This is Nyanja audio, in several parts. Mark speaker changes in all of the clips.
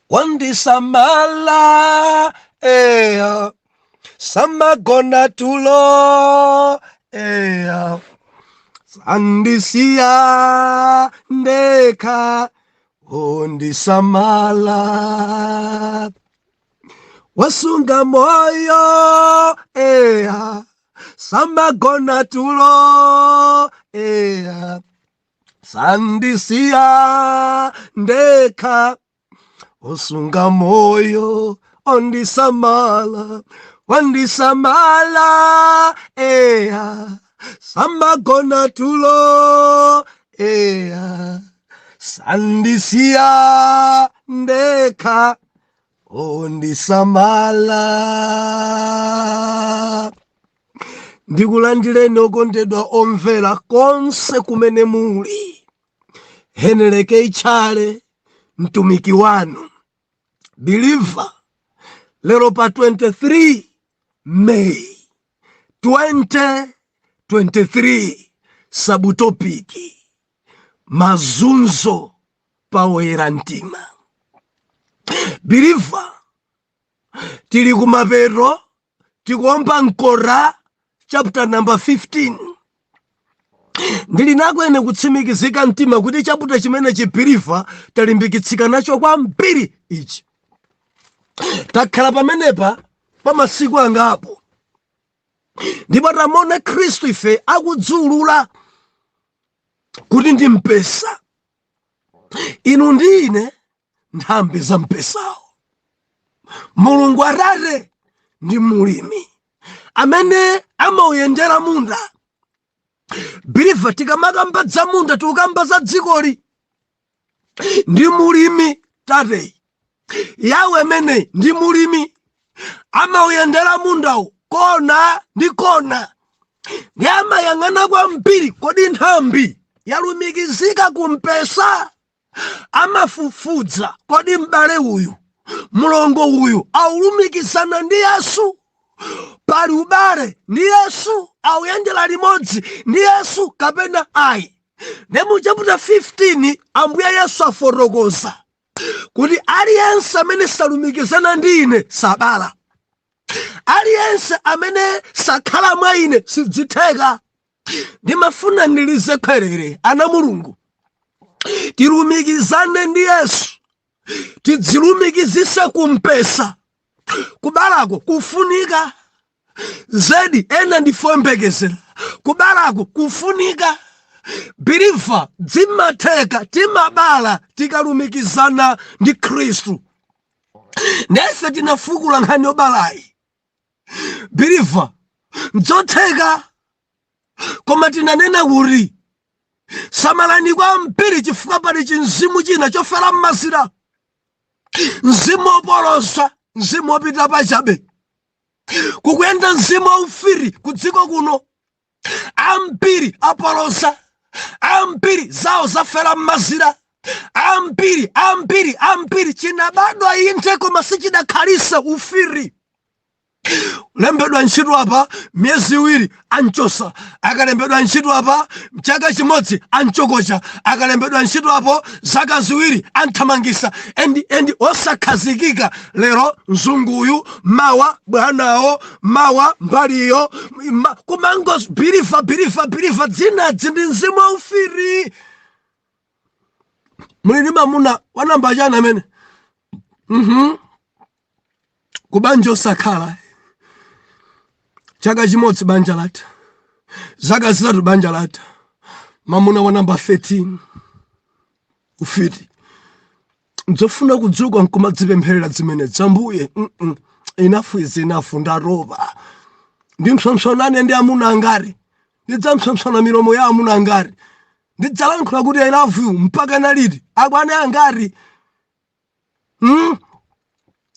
Speaker 1: Wandisamala, eya, samagona tulo, eya, sandisiya ndekha, ondisamala, wasunga moyo, eya, samagona tulo, eya, sandisiya ndekha, osunga moyo, ondisamala, wandisamala, eya, samagona tulo, eya, sandisiya ndekha, ondisamala. Ndikulandireni okondedwa omvera konse kumene muli. Henry K Tchale, mtumiki wanu believer, lero pa 23 May 2023, subtopic mazunzo pa oyera mtima. Believer, tili kumapeto, tikuomba mkora chapter number 15. Ndili nako ine kutsimikizika mtima kuti chapter chimene believer talimbikitsika nacho kwambiri ichi. Takhala pamenepa pa masiku angapo ndipo tamona Khristu ife akudziulula kuti ndi mpesa, inu ndi ine nthambi za mpesawo. Mulungu Atate ndi mulimi amene amauyendera munda. Believer, tikamakamba za munda tikukamba za dzikoli. Ndi mulimi Tateyi Yawe amene ndi mulimi, amauyendera mundawo kona ndi kona, ndi amayang'ana kwambiri kodi nthambi yalumikizika kumpesa. Amafufudza kodi m'bale uyu, mlongo uyu aulumikizana ndi Yesu, pali ubale ndi Yesu, auyendera limodzi ndi Yesu kapena ayi. Ne mu chapter 15 Ambuye Yesu afotokoza kuti aliyense amene salumikizana ndi ine sabala, aliyense amene sakhala mwa ine sidzitheka. Ndimafuna ndilize khwerere, ana Mulungu, tilumikizane ndi Yesu, tidzilumikizise kumpesa. Kubalako kufunika zedi, ena ndifoyembekezera kubalako kufunika. Believer, dzimatheka, timabala tikalumikizana ndi Khristu. Ndefe tinafukula nkhani yobalayi. Believer, nzotheka, koma tinanena kuti samalani kwambiri chifukwa pali chinzimu china chofera m'mazira, mzimu wopolosa, mzimu wopita pachabe, kukuyenda mzimu waufiri ku dziko kuno. Ambiri apolosa, ambiri zawo zafera m'mazira, ambiri, ambiri, ambiri chinabadwa inde koma sichidakhalisa, ufiri. Lembedwa ntchito apa miyezi 2 anchosa, akalembedwa ntchito apa chaka chimodzi anchokocha, akalembedwa ntchito apo zaka 2 anthamangisa, and osakhazikika. Lero mzunguyu, mawa bwanawo, mawa mbaliyo, kumango believer, believer, believer, dzinadzi ndi mzimu waufiri. Muli ndi mamuna wanamba chani amene Kubanja osakhala chaka chimodzi banja latha, zaka 3 banja latha, mamuna wa namba 13. Ufiti. Nzofuna kudzuka nkumadzipempherera zimene dzambuye Enough is enough, ndatopa. Ndimpsompsonane ndi amuna angati? Ndidzampsompsona milomo ya amuna angati? Ndidzalankhula kuti "I love you" mpaka naliti? Akwane angati?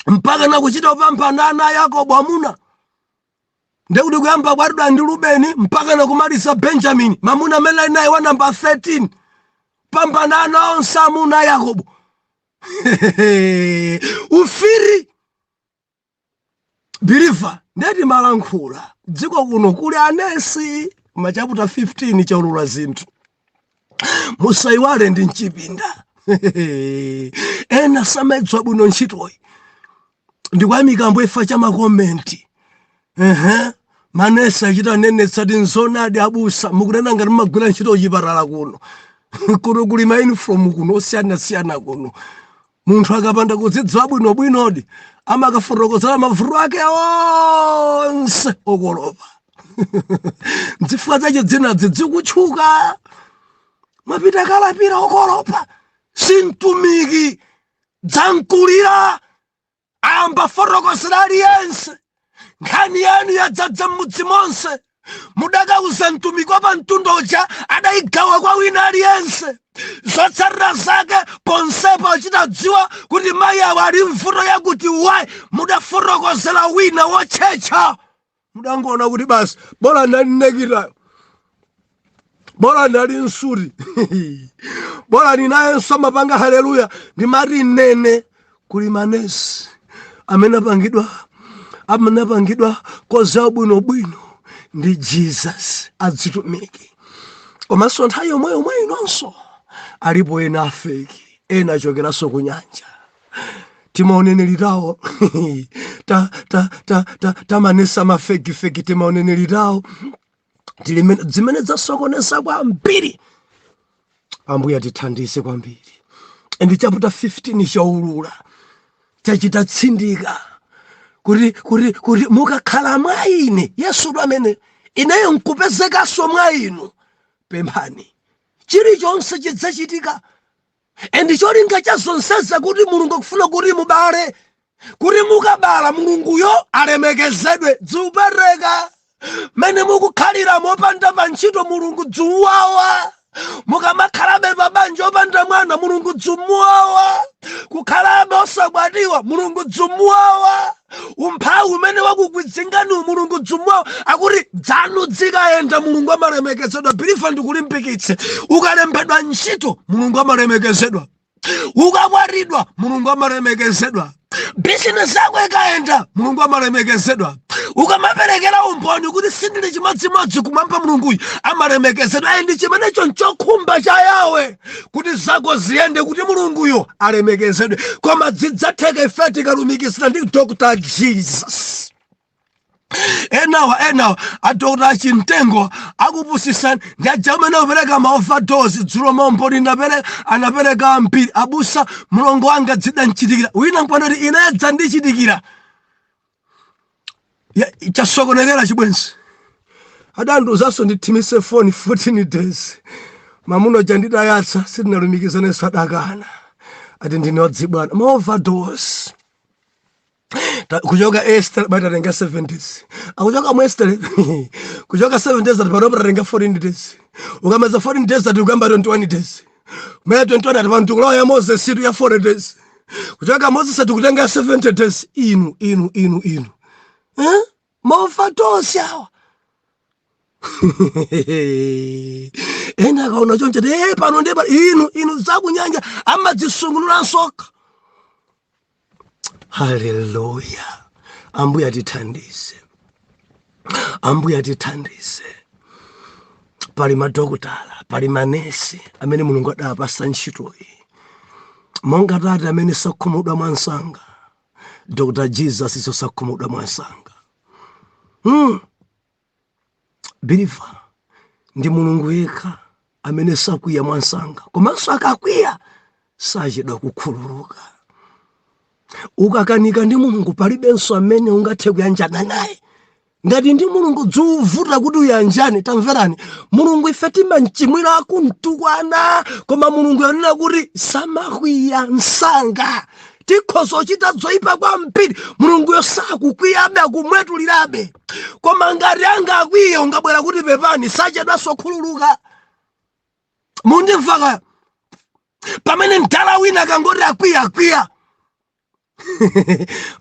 Speaker 1: Mpaka nakuchita kupambana ana a Yakobo amuna, ndekuti kuyamba kwatidwa ndi Rubeni mpaka nakumaliza Benjamini, mamuna amene ali naye wa namba 13, pambana ana onse amuna a Yakobo. Ufiri. Believer, ndeti malankhula dziko kuno kuli anesi ma chapter 15 chaulula zinthu. Musayiwale ndi mchipinda. Ena samadziwa bwino ntchitoyi. Ndikuyamika Ambuye chifukwa cha makomenti. Ehe, manesi achita nenetsa ti nzonadi abusa, mukunena ngati mumagwira ntchito chipatala kuno. Kuno kuli ma uniform kuno osiyanasiyana kuno. Munthu akapanda kudzidziwa bwinobwinodi amakafotokozera mavuto ake onse okolopa. Nzifukwa zache dzinazi dzikutchuka. Mwapita kalapira okolopa, si mtumiki, dzamkulira ayamba fotokozera aliyense. Nkhani yanu yadzadza m'mudzi monse. Mudakauza mtumiki wa pamtunda uja, adayigawa kwa wina aliyense. Zotsatira zake ponsepo achita dziwa kuti mayi awo ali mvuto yakuti wayi. Mudafotokozera wina wotchetcha, mudangoona kuti basi, bola ndali nekitayo, bola ndali msuti, bola ninayenso amapanga haleluya. Ndimati nene kuli manesi amene apangidwa koza bwinobwino ndi Jesus adzitumiki, komanso nthawi yomwe yomwe inonso alipo ena a fake, ena achokeranso ku nyanja. Timaonenelitawo ta ta ta ta tamanesa ma fake fake, timaonenelitawo tilimene zimene zasokoneza kwambiri. Ambuye atithandize kwambiri. And chapter 15 chaulula, chachita tsindika kuti mukakhala mwa ine, Yesu amene ineyo nkupezekanso mwa inu, pemphani chilichonse chidzachitika. And cholinga cha zonseza kuti Mulungu akufuna kuti mubale, kuti mukabala Mulunguyo alemekezedwe. Dziupereka mene mukukhalira mopanda pa ntchito, Mulungu dziuwawa. Mukamakhalabe pa banja opanda mwana, Mulungu dzimuwawa. Kukhalabe osakwatiwa, Mulungu dzimuwawa. Umphawi umene wakukwidzingani, Mulungu dzimuwawa. Akuti dzanu dzikayenda, Mulungu amalemekezedwa. Believer, ndikulimbikitse, ukalembedwa ntchito, Mulungu amalemekezedwa. Ukakwatidwa, Mulungu amalemekezedwa. Bizinesi yako ikayenda, Mulungu amalemekezedwa. Ukamaperekera umboni kuti sindili chimodzimodzi kumwamba, Mulunguyu amalemekezedwa. Ayi, ndi chimenecho nchokhumba cha Yawe, kuti zako ziyende kuti Mulunguyo alemekezedwe. Koma zidzatheka ife tikalumikizana ndi Dr Jesus. Enawa adokota achimtengo akupusisani ndi aja amene akupereka ma overdose. Dzulo maumboni anapereka ambiri. Abusa, mlongo wanga zidanchitikira. Wina nkwanati inedza ndichitikira. Chasokonekera chibwenzi, adandiuzanso ndithimise foni 14 days. Mamuno ja ndidayatsa, sitinalumikizanenso, adakana, ati ndine wadzibwana. Ma overdose. Kuchoka Esther batatenga 7 days, akuchoka mu Esther, kuchoka 7 days ati panopo tatenga 14 days. Ukamaliza 14 days ati ukamba 21 days. Kumene 21 ati pano tikulowa ya Moses situ ya 40 days. Kuchoka Moses ati kutenga 70 days. Inu, inu, inu, inu, eh? Ma overdose awa. Ena akaona choncho ti pano ndi inu, inu zakunyanja amadzisungunula nsoka. Haleluya! Ambuye atithandize, Ambuye atithandize. Pali madokotala, pali manesi amene Mulungu adapasa ntchitoyi, monga tate amene sakhumudwa mwansanga, Dr Jesus iso sakhumudwa mwansanga. Believer, ndi Mulungu yekha amene sakwiya mwansanga, komanso akakwiya sachedwa kukhululuka. Ukakanika ndi Mulungu, palibenso amene ungathe kuyanjana naye. Ngati ndi Mulungu dziuvuta kuti uyanjane. Tamverani, Mulungu ife timamchimwira, kumtukwana, koma Mulungu yanena kuti samakwiya msanga. Tikhoza kuchita zoyipa kwambiri, Mulunguyo sakukwiyabe, akumwetulirabe. Koma ngati angakwiye, ungabwera kuti pepani, sachedwanso khululuka. Mundimva kaya? Pamene mdala wina akangoti akwiya, akwiya.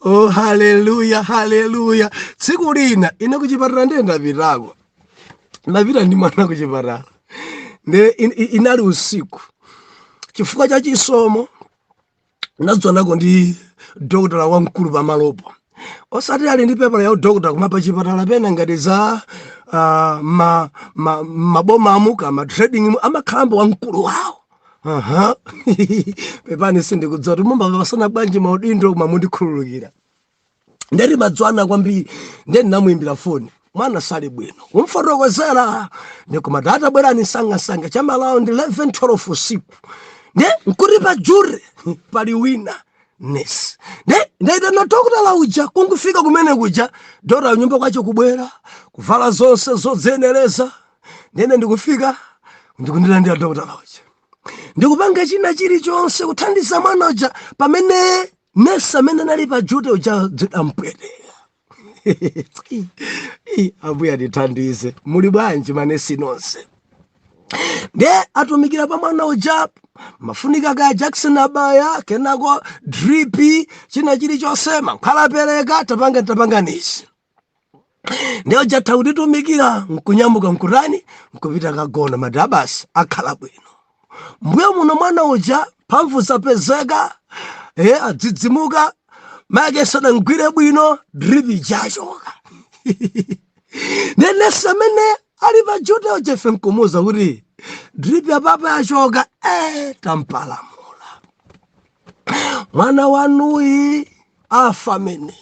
Speaker 1: Oh, haleluya, haleluya! Tsiku lina ine kuchipatala ndiye ndapitako, ndapita ndi mwana kuchipatala, nde inali usiku. Chifukwa cha chisomo ndadzonako ndi dokotala wamkulu pamalopo, osati ali ndi pepala ya udokotala, koma pachipatala pena ngati za maboma amuka ma trading amakhalambo wamkulu wawo. Aha. Pepani, sindikudziwa kuti mumapasana bwanji maudindo, koma mundikhululukira. Nde timadziwana kwambiri, nde ndinamuyimbira foni, mwana sali bwino, kumfotokozera ndikuma, "Tata, bwerani msangamsanga," chama around 11 12 usiku. Nde nkuti pa duty pali wina nesi, nde ndaitana dokotala uja. Kungufika kumene kuja, dokotala nyumba kwacho kubwera kuvala zonse zodzenereza. Ndene ndikufika, ndikundilandira dokotala uja, ndikupanga china chilichonse kuthandiza mwana uja, pamene nesi amene anali pa duty uja zidampweteka. Ambuye atithandize. Muli bwanji manesi nonse? Nde atumikira pa mwana uja, mafunika ka Jackson abaya, kenako drip, china chilichonse, mankhwala apereka, tapanga tapanganizi. Nde uja tha kutitumikira, nkunyamuka, nkurani, nkupita kagona. Madabasi akhala bwino. Mbuyo muno mwana uja mphamvu zapezeka, adzidzimuka, make sadangwire bwino, drip ijachoka. Nde nesi amene ali pa duty uja ife nkumuza kuti drip yapapa yachoka. Tampalamula mwana wanuyi, afa amene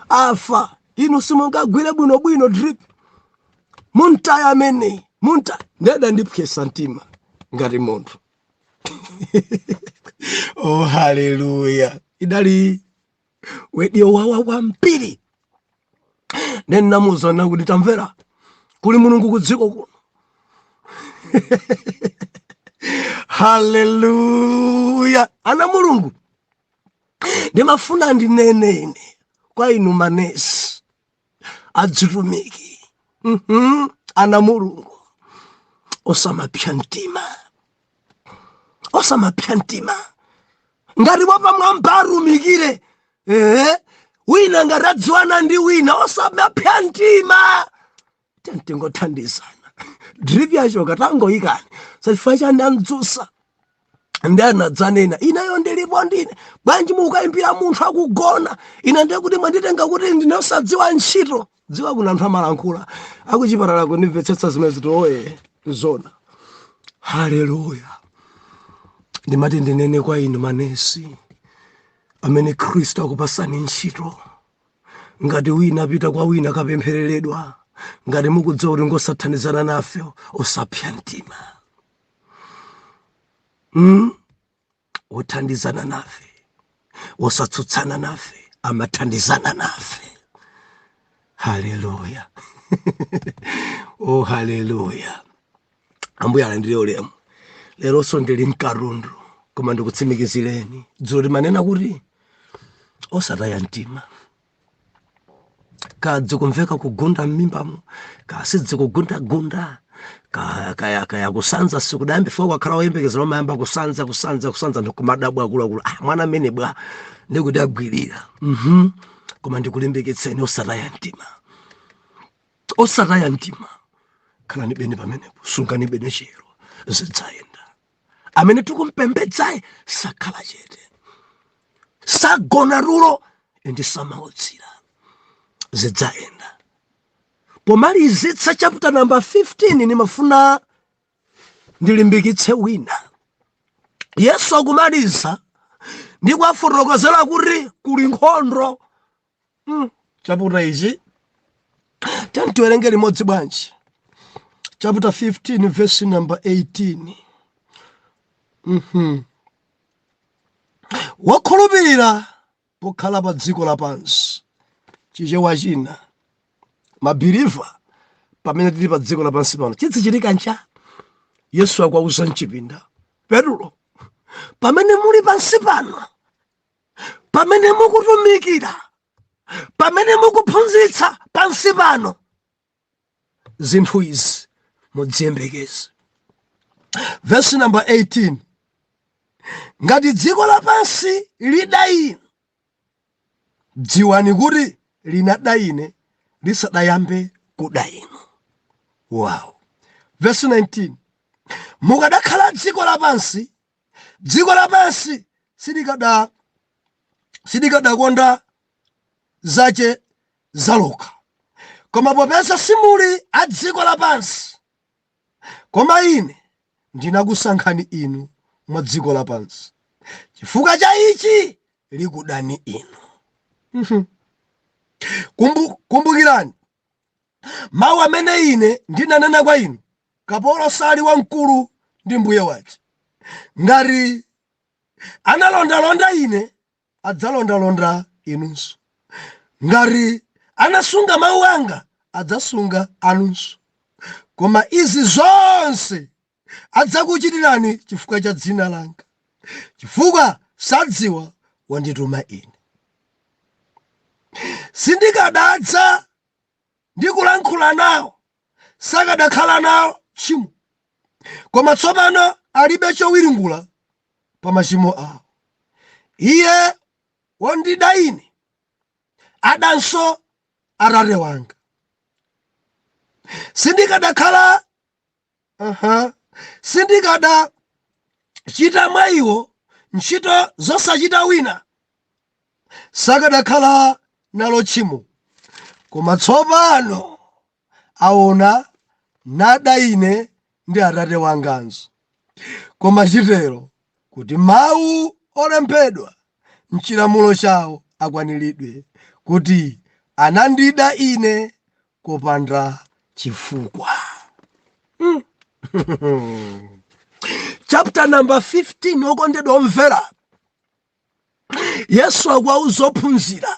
Speaker 1: afa. Inu simungagwire bwinobwino drip, muntaya amene munta. Ndeda ndipyesa mtima ngati munthu. Oh, haleluya! Idali word yowawa kwambiri. Ndinamuwuza kuti, "Tamvera, kuli Mulungu ku dziko kuno." Haleluya! Ana Mulungu, ndimafuna ndinene ine kwa inu manesi, adzitumiki, ana Mulungu, osamapsya mtima, osamapsya mtima. Ngati wapamwamba atumikire, wina ngati adziwana ndi wina, osamapsya mtima. Tingothandizana, drip yachoka, tangoyikani. Sachifukwa chani anzusa ndi anadzanena, "Ineyo ndilipo ndine. Bwanji mukayimbira munthu akugona? Ine ndiye kuti mwanditenga kuti ndine osadziwa ntchito." Dziwa kuna anthu amalankhula akuchipatala kundimvetsetsa zimene zitoye zona. Haleluya! Ndimati ndinene kwa inu manesi amene Khristu akupasani ntchito, ngati wina apita kwa wina akapemphereredwa, ngati mukudziwa kuti ngosathandizana nafe, osapsa mtima. Wothandizana nafe, wosatsutsana nafe, amathandizana nafe. Haleluya! Oh, haleluya! Ambuye alandire ulemu. Leronso ndili mkarundu, koma ndikutsimikizireni, dzulo timanena kuti osataya mtima. Kadzikumveka kugunda m'mimbamo, kasidzikugundagunda, kaya kaya kusanza sikudayambe fika kwakhala woyembekezera, umayamba kusanza, kusanza, kusanza, ndikumadabwa, akuluakulu, ah, mwana amene bwa ndikuti agwirira. Koma ndikulimbikitseni, osataya mtima, osataya mtima. Khalani bene pamenepo, sungani bene chero, zidzayenda. Amene tikumpembedzaye sakhala chete, sagona tulo ndi samaotsira, zidzayenda. Pomalizitsa chapter number 15, nimafuna ndilimbikitse wina. Yesu akumaliza ndi kuwafotokozera kuti kuli nkhondo. Chapter ichi tantiwerenge limodzi bwanji? Chapter 15 verse number 18. Wokhulupirira pokhala pa dziko lapansi, Chichewa china, ma believer, pamene tili pa dziko lapansi pano, chidzichitika ncha? Yesu akuwauza mchipinda Petulo, pamene muli pansi pano, pamene mukutumikira, pamene mukuphunzitsa pansi pano, zinthu izi mudziyembekeze. Verse number 18: ngati dziko lapansi lida inu, dziwani kuti linada ine lisadayambe kuda inu. Wow! Verse 19: mukadakhala dziko lapansi, dziko lapansi silikadakonda zache zalokha. Koma popeza simuli a dziko lapansi, koma ine Ndinakusankhani inu mwa dziko lapansi, chifukwa cha ichi likudani inu. Kumbukirani mawu amene ine ndinanena kwa inu, kapolo sali wamkulu ndi mbuye wace. Ngati analondalonda ine, adzalondalonda inunso. Ngati anasunga mawu anga, adzasunga anunso. Koma izi zonse adzakuchitirani chifukwa cha dzina langa, chifukwa sadziwa wandituma ine. Sindikadadza ndi kulankhula nawo, sakadakhala nawo tchimo, koma tsopano alibe chowiringula pa machimo awo. Iye wondida ine adanso Atate wanga. Sindikadakhala sindikadachita mwa iwo ntchito zosachita wina, sakadakhala nalo tchimo, koma tsopano aona nada ine ndi Atate wanganso. Koma chitero kuti mawu olembedwa m'chilamulo chawo akwaniridwe, kuti, Anandida ine kopanda chifukwa. Chapter number 15, okondedwa omvera, Yesu akuwauza ophunzira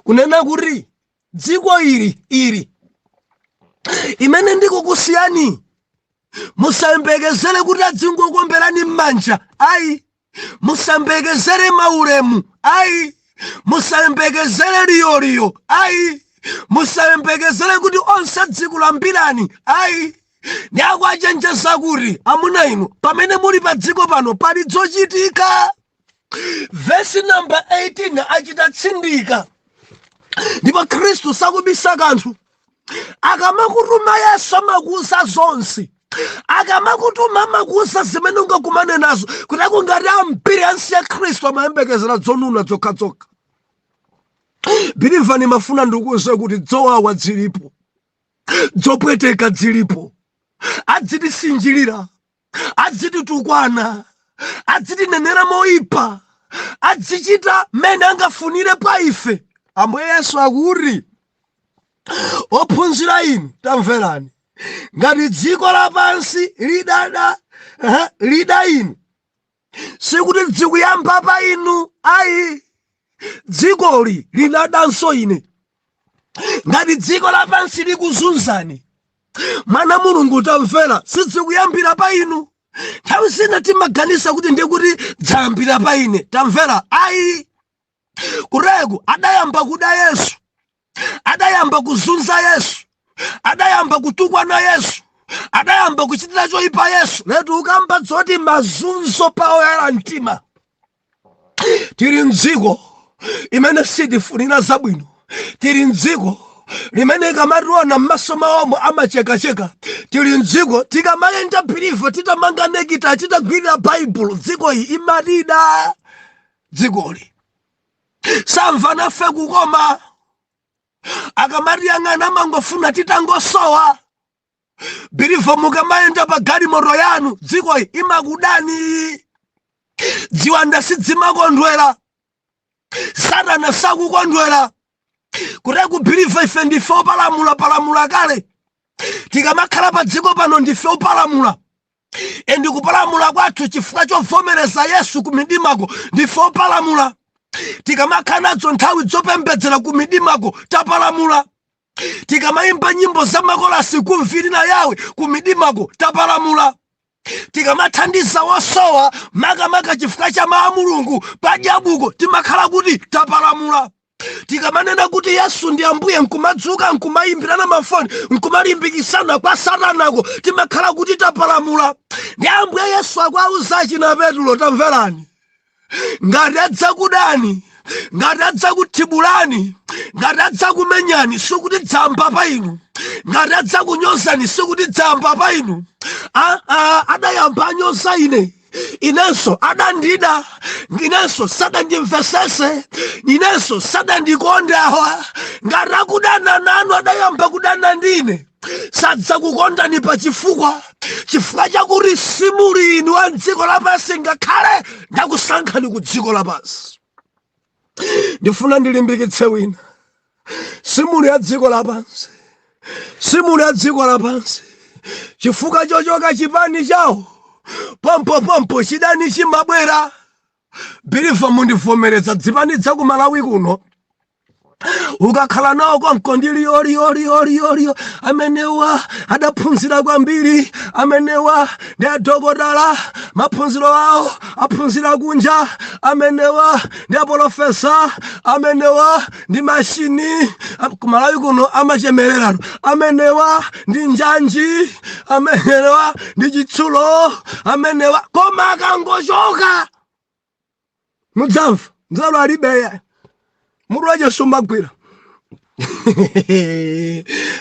Speaker 1: kunena kuti dziko ili imene ndikukusiyani, musayembekezere kuti adzingokuomberani m'manja ayi, musayembekezere maulemu ayi, musayembekezere liyoliyo ayi, musayembekezere kuti onse adzikulambirani ayi. Ndi akuachenjeza kuti amuna inu, pamene muli pa dziko pano pali zochitika. Vesi namba 18 achita tsindika, ndipo Khristu sakubisa kanthu. Akamakutuma Yesu amakuuza zonse, akamakutuma amakuuza zimene ungakumane nazo. Kuti akungati ambiri ansiya Khristu amayembekezera zonuna zokhazokha. Believer, ndimafuna ndikuuze kuti dzowawa dzilipo, dzopweteka dzilipo, adzitisinjirira, adzititukwana, adzitinenera moyipa, adzichita mmene angafunire pa ife. Ambuye Yesu akuti, ophunzira inu, tamverani, ngati dziko lapansi lida inu, sikuti dzikuyamba pa inu ayi, dzikoli linadanso ine. Ngati dziko lapansi likuzunzani, mwana Mulungu, tamvera, sidzikuyambira pa inu. Nthawi zina timaganiza kuti ndikuti dzayambira pa ine. Tamvera, ayi. Kureku adayamba kuda Yesu, adayamba kuzunza Yesu, adayamba kutukwana Yesu, adayamba kuchitira choyipa Yesu. Letu ukamba zoti mazunzo pa oyera mtima. Tili mdziko imene sitifunira zabwino, tili mdziko limene ikamationa m'maso mwawomo amachekacheka, tili mdziko tikamayenda, believer, titamanga necktie, titagwirira Baibulo, dziko iyi imatida. Dzikoli samva nafe kukoma, akamatiyang'ana amangofuna titangosowa. Believer, mukamayenda pa galimoto yanu, dzikoyi imakudani. Ziwanda sidzimakondwera, Satana sakukondwera. Kuti ku believer, ife ndife opalamula, palamula kale. Tikamakhala pa dziko pano ndife opalamula, and kupalamula kwathu chifukwa chovomereza Yesu ku midimako, ndife opalamula. Tikamakhala nadzo nthawi zopembedzera ku midimako, tapalamula. Tikamayimba nyimbo za makolasi kumvirira Yawe ku midimako, tapalamula. Tikamathandiza wosowa, makamaka chifukwa cha mawu a Mulungu padyabuko, timakhala kuti tapalamula. Tikamanena kuti Yesu ndi Ambuye, nkumadzuka nkumayimbirana mafoni, nkumalimbikisana kwa Satanako, timakhala kuti tapalamula. Ndi Ambuye Yesu akuauza achina Petulo, tamverani, ngati adzakudani, ngati adzakuthibulani, ngati adzakumenyani, sikuti dzamba pa inu. Ngati adzakunyozani, sikuti dzamba pa inu. Adayamba anyoza ine. Inenso adandida, inenso sadandimvesese, inenso sadandikonde. Awa ngati akudana nanu, adayamba kudana ndine, sadzakukondani pa chifukwa, chifukwa chakuti simuli inu a dziko lapansi, ngakhale ndakusankhani ku dziko lapansi. Ndifuna ndilimbikitse wina, simuli a dziko lapansi, simuli a dziko lapansi. Chifukwa chochoka chipani chawo, pompopompo chidani chimabwera. Believer, mundivomereza, dzipani dza ku Malawi kuno ukakhala nawo konko ndi liyoliyoliyoliyoliyo. Amenewa adaphunzira kwambiri, amenewa ndi adokotala, maphunziro awo aphunzira kunja, amenewa ndi aprofesa, amenewa ndi mashini. Kumalawi kuno amachemererano, amenewa ndi njanji, amenewa ndi chitsulo, amenewa. Koma akangochoka mudzamva nzeru alibeya, mutu wache sumagwira.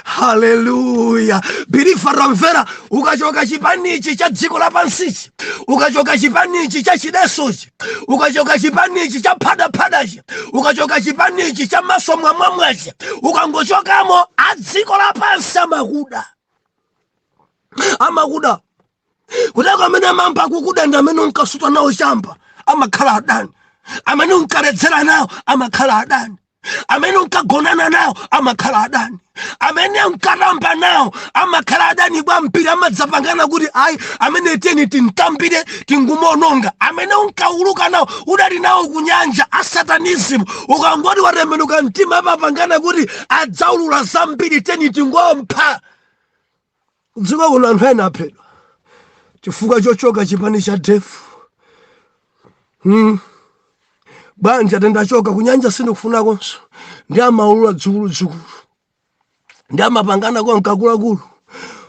Speaker 1: Haleluya! Believer, tamvera, ukachoka chipanichi cha dziko lapansichi, ukachoka chipanichi cha chidesochi, ukachoka chipanichi cha phadaphadachi, ukachoka chipanichi cha maso mwamwamwachi, ukangochokamo a dziko lapansi amakuda, amakuda. Kutako amene amamba kukuda ndi amene unkasuta nawo chamba, amakhala adani. Amene unkaledzera nawo amakhala adani. Amene unkagonana nawo amakhala adani. Amene unkatamba nawo amakhala adani kwambiri. Amadzapangana kuti ayi, amene tiyeni timtambire, tingumononga. Amene unkauluka nawo, udali nawo kunyanja, asatanism, ukangoti watembenuka mtima amapangana kuti adzaulula zambiri, tiyeni tingompha. Dziko kuno anthu ena aphedwa chifukwa chochoka chipani cha devil. Banja tendachoka kunyanja, sindikufunakonso. Ndi amaulula dzukuludzukulu, ndi amapangana konka akuluakulu,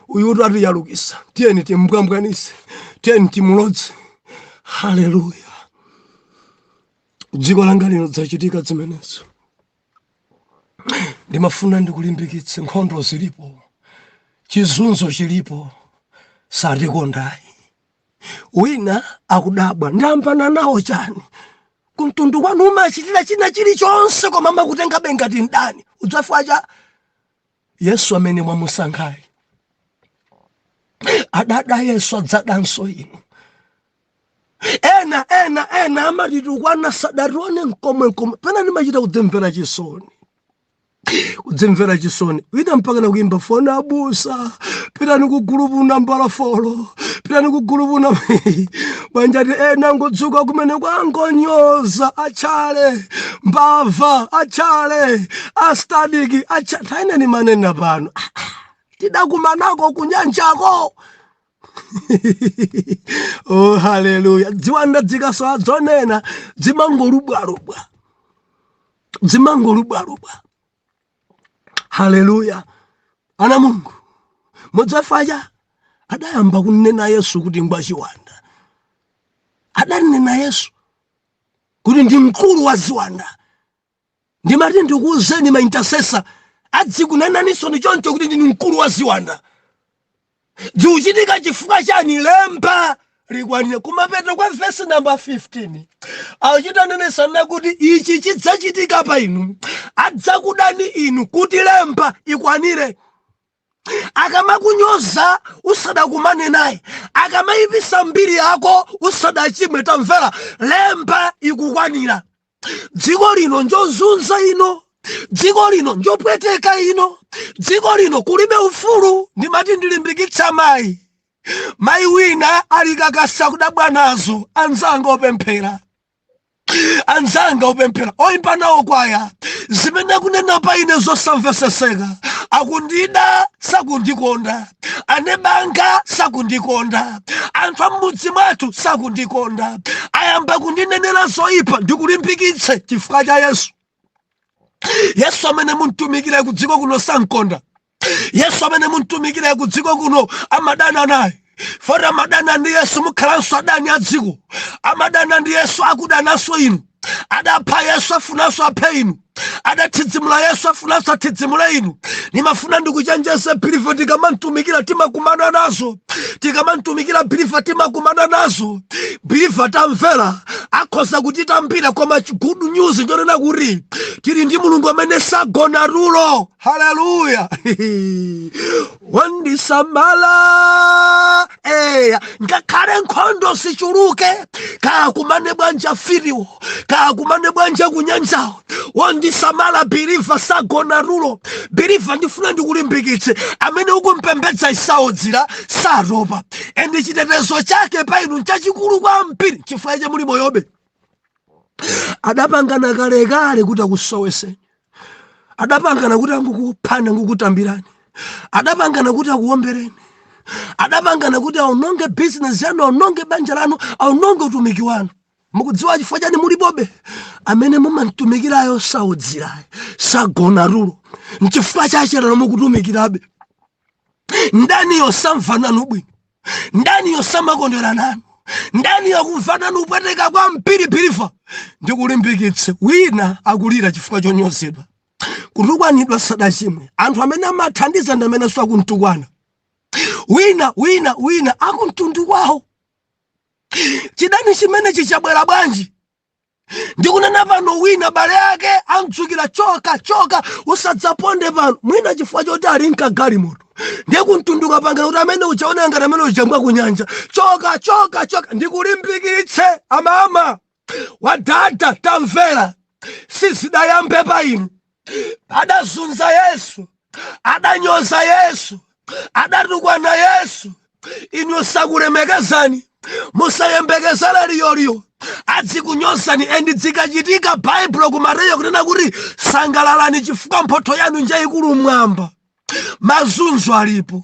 Speaker 1: uyutu atiyalukisa, tiyeni timbwambwanise, tiyeni timulodze. Haleluya! Dziko langa lino dzachitika zimenezo. Ndimafuna ndikulimbikitse, nkhondo zilipo, chizunzo chilipo, satikondayi. Wina akudabwa, ndambana nawo chani? Kumtundu kwanu umachitira china chilichonse, koma amakutengabe ngati mdani. Udzafa cha Yesu amene mwamusankhayi adada, Yesu adzadanso inu. Ena ena ena amatitukwana sadatione nkomwe nkomwe. Pena ndimachita kudzimvera chisoni, kudzimvera chisoni. Wina mpaka nakuimba foni, "Abusa, pitani ku gulupu nambala 4, pitani ku gulupu na bwanjati." Ena ngodzuka kumene kwangonyoza, achale mbava, achale astadiki, acha taine manena pano tidakumanako kunyanjako. Oh, haleluya! Dziwanda dzikasowa dzonena dzimangolubwalubwa, dzimangolubwalubwa. Haleluya! Ana Mulungu, mudzafacha adayamba kunena Yesu kuti ngwachiwanda, adanena Yesu kuti ndi mkulu wa ziwanda. Ndimati ndikuwuzeni, ma intercessor adzikunenaniso ni choncho kuti ndinu mkulu wa ziwanda. Zikuchitika chifukwa chani? Lemba likwanire. Kumapeto kwa vesi namba 15 achitanenesa kuti ichi chidzachitika pa inu, adzakudani inu kuti lemba ikwanire. Akamakunyoza usadakumane naye, akamayipisa mbiri yako usadachimwe, tamvera, lemba ikukwanira. Dziko lino njozunza ino, dziko lino njopweteka ino, dziko lino kulibe ufulu. Ndimati ndilimbikitsa mayi, mayi wina alikakasa kudabwa nazo. Anzanga opemphera, anzanga opemphera, oyimba nawo kwaya, zimene akunena pa ine zosamveseseka. Akundida, sakundikonda, anebanga sakundikonda, anthu am'mudzi mwathu sakundikonda, ayamba kundinenera zoyipa. Ndikulimbikitse chifukwa cha Yesu. Yesu amene muntumikira ku dziko kuno sankonda. Yesu amene muntumikira ku dziko kuno amadana naye. Foti amadana ndi Yesu, mukhalanso adani a dziko. Amadana ndi Yesu, akudananso inu. Adapha Yesu, afunanso aphe inu. Adathidzimula Yesu, afunanso athidzimule inu. Nimafuna ndikuchenjeze believer, tikamamtumikira timakumana nazo. Tikamamtumikira believer timakumana nazo. Believer, tamvera, akhoza kutitambira, koma good news ndonena kuti tili ndi Mulungu amene sagona tulo. Haleluya! Wandisamala eya, ngakhale nkhondo zichuluke, kakumane bwanja firiwo, kakumane bwanja kunyanjawo, wandisamala believer sagona tulo. Believer, ndifuna ndikulimbikitse, amene ukumpembedza isaodzera, satopa, and chitetezo chake pa inu nchachikulu kwambiri. Chifukwa cha muli moyobe. Adapangana kalekale kuti akusoweseni, adapangana kuti angukuphani, angukutambirani, adapangana kuti akuwombereni, adapangana kuti aononge bizinesi yanu, aononge banja lanu, aononge utumiki wanu. Mukudziwa chifukwa chani mulipobe? Amene mumamtumikirayo saudzirayo, sagona tulo. Nchifukwa chache lero mukutumikirabe. Ndaniyo samva nanu bwino? Ndaniyo samakondwera nanu? Ndaniyo akumva nanu upweteka kwa mpiri? Believer, ndikulimbikitse, wina akulira chifukwa chonyozedwa, kutukwanidwa sadachimwe. Anthu amene amathandiza ndi amene akumtukwana. Wina, wina, wina akumtundu kwawo. Chidani chimene chichabwera bwanji? Ndikunena pano, wina bale ake amdzukira, "Choka, choka, usadzaponde pano," mwina chifukwa choti ali mkagalimoto. Ndiye kumtunduka pangana kuti amene uchaona ngati amene uchambwa kunyanja, "Choka, choka, choka." Ndikulimbikitse amama wadada, tamvera, sizidayambe pa inu. Adazunza Yesu, adanyoza Yesu, adatukwana Yesu. Inu sakulemekezani, musayembekezere liyoliyo. Adzikunyozani, and zikachitika, Baibulo ku Mateyo kunena kuti sangalalani chifukwa mphotho yanu njayikulu mmwamba. Mazunzo alipo,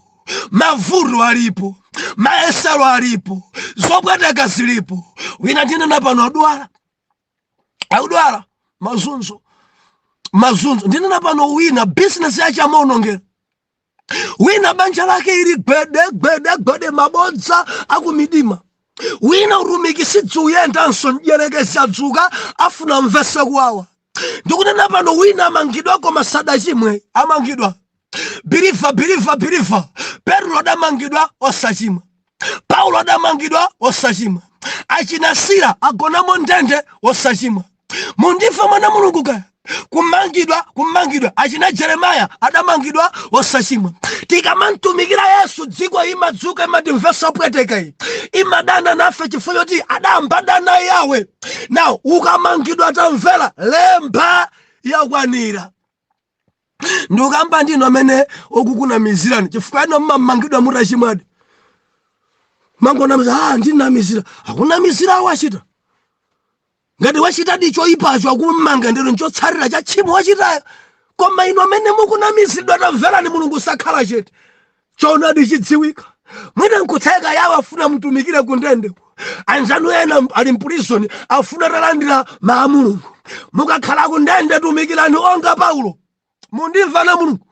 Speaker 1: mavuto alipo, mayesero alipo, zopweteka zilipo. Wina ndinena pano adwala, akudwala, mazunzo, mazunzo. Ndinena pano wina bizinesi yache amaonongera, wina banja lake ili gwede gwede gwede, mabodza akumidima. Wina utumiki sidziuyendanso, mdyerekezi adzuka, afuna mvese kuwawa. Ndikunena pano wina amangidwa koma sadachimwe, amangidwa. Believer, believer, believer, Petro adamangidwa osachimwa, Paulo adamangidwa osachimwa, achina Sila agonamo ndende osachimwa. Mundifa mwana Mulungu kaya kumangidwa, kumangidwa. Achina Jeremaya adamangidwa osachimwa. Tikamantumikira Yesu, dziko imadzuka, imatimvesa pweteka, iyi imadana nafe chifukwa choti adambadana yawe. Now ukamangidwa, tamvera, lemba yakwanira. Ndikukamba ndinu amene okukunamizirani, chifukwa ino mmamangidwa mutachimwadi. Mangonamiza, "Ah, ndinamizira." Akunamizira awo achita ngati wachitadi choyipacho, akummanga ndero nchotsarira cha tchimo wachitayo. Koma inu amene mukunamizidwa, tamverani, Mulungu sakhala chete, choonadi chidziwika. Mwina nkutheka yawo afuna mutumikire kundende, anzanu ena ali m'prison afuna talandira maa Mulungu. Mukakhala kundende, tumikirani onga Paulo. Mundimva na Mulungu?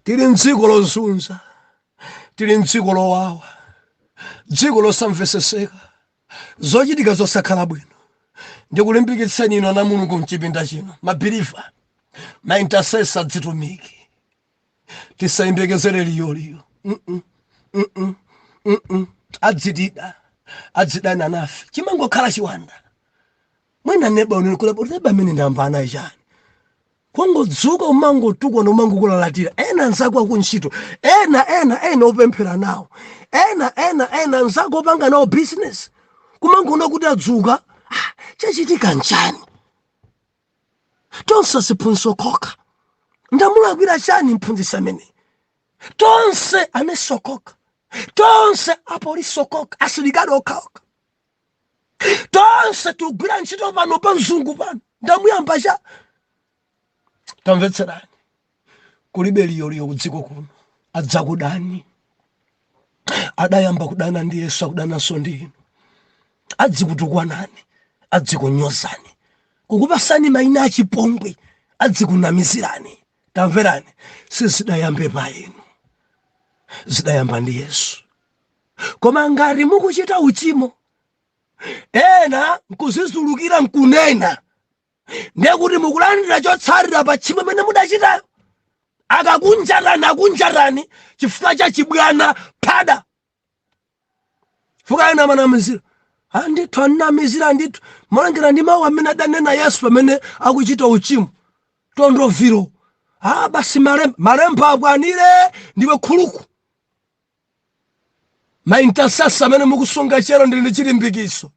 Speaker 1: Tili mdziko lozunza, tili mdziko lowawa, dziko losamveseseka, zochitika zosakhala bwino. Ndikulimbikitseni inu ana Mulungu mchipinda chino, ma believer, ma intercessor, dzitumiki, tisayembekezere liyoliyo. Adzitida, adzidana nafe, chimangokhala chiwanda. Mwina neba unene neba amene ndamba anayi chani, kungodzuka umangotukwana, umangokulalatira. Ena anzako akuntchito, ena, ena, ena opemphera nawo, ena, ena, ena anzako opanga nawo business, kumangoona kuti adzuka, "Ah, chachitika nchani? Tonse siphunzitso kokha, ndamulakwira chani mphunzitsi amene?" Tonse anesokoka, tonse apolisi okoka, asilikali okhaokha, tonse tikugwira ntchito pano pa mzungu pano, ndamuyamba cha? Tamvetserani, kulibe liyoliyo kudziko kuno. Adzakudani. Adayamba kudana ndi Yesu, akudananso ndi inu. Adzikutukwanani, adzikunyozani, kukupasani mayina achipongwe, adzikunamizirani. Tamverani, sizidayambe pa inu, zidayamba ndi Yesu. Koma ngati mukuchita uchimo, ena nkuzizulukira nkunena. Ndiye kuti mukulandira chotsatira pa tchimo imene mudachitayo. Akakunjatani, akunjatani chifukwa cha chibwana phada. Fuka ena amanamizira andithu, anamizira ndithu molengera ndi mawu amene adanena Yesu pamene akuchita uchimo tondoviro. Ah, basi malemba, malemba akwanire, ndiwe khuluku. Ma intercessor amene mukusunga chero, ndili ndi chilimbikiso.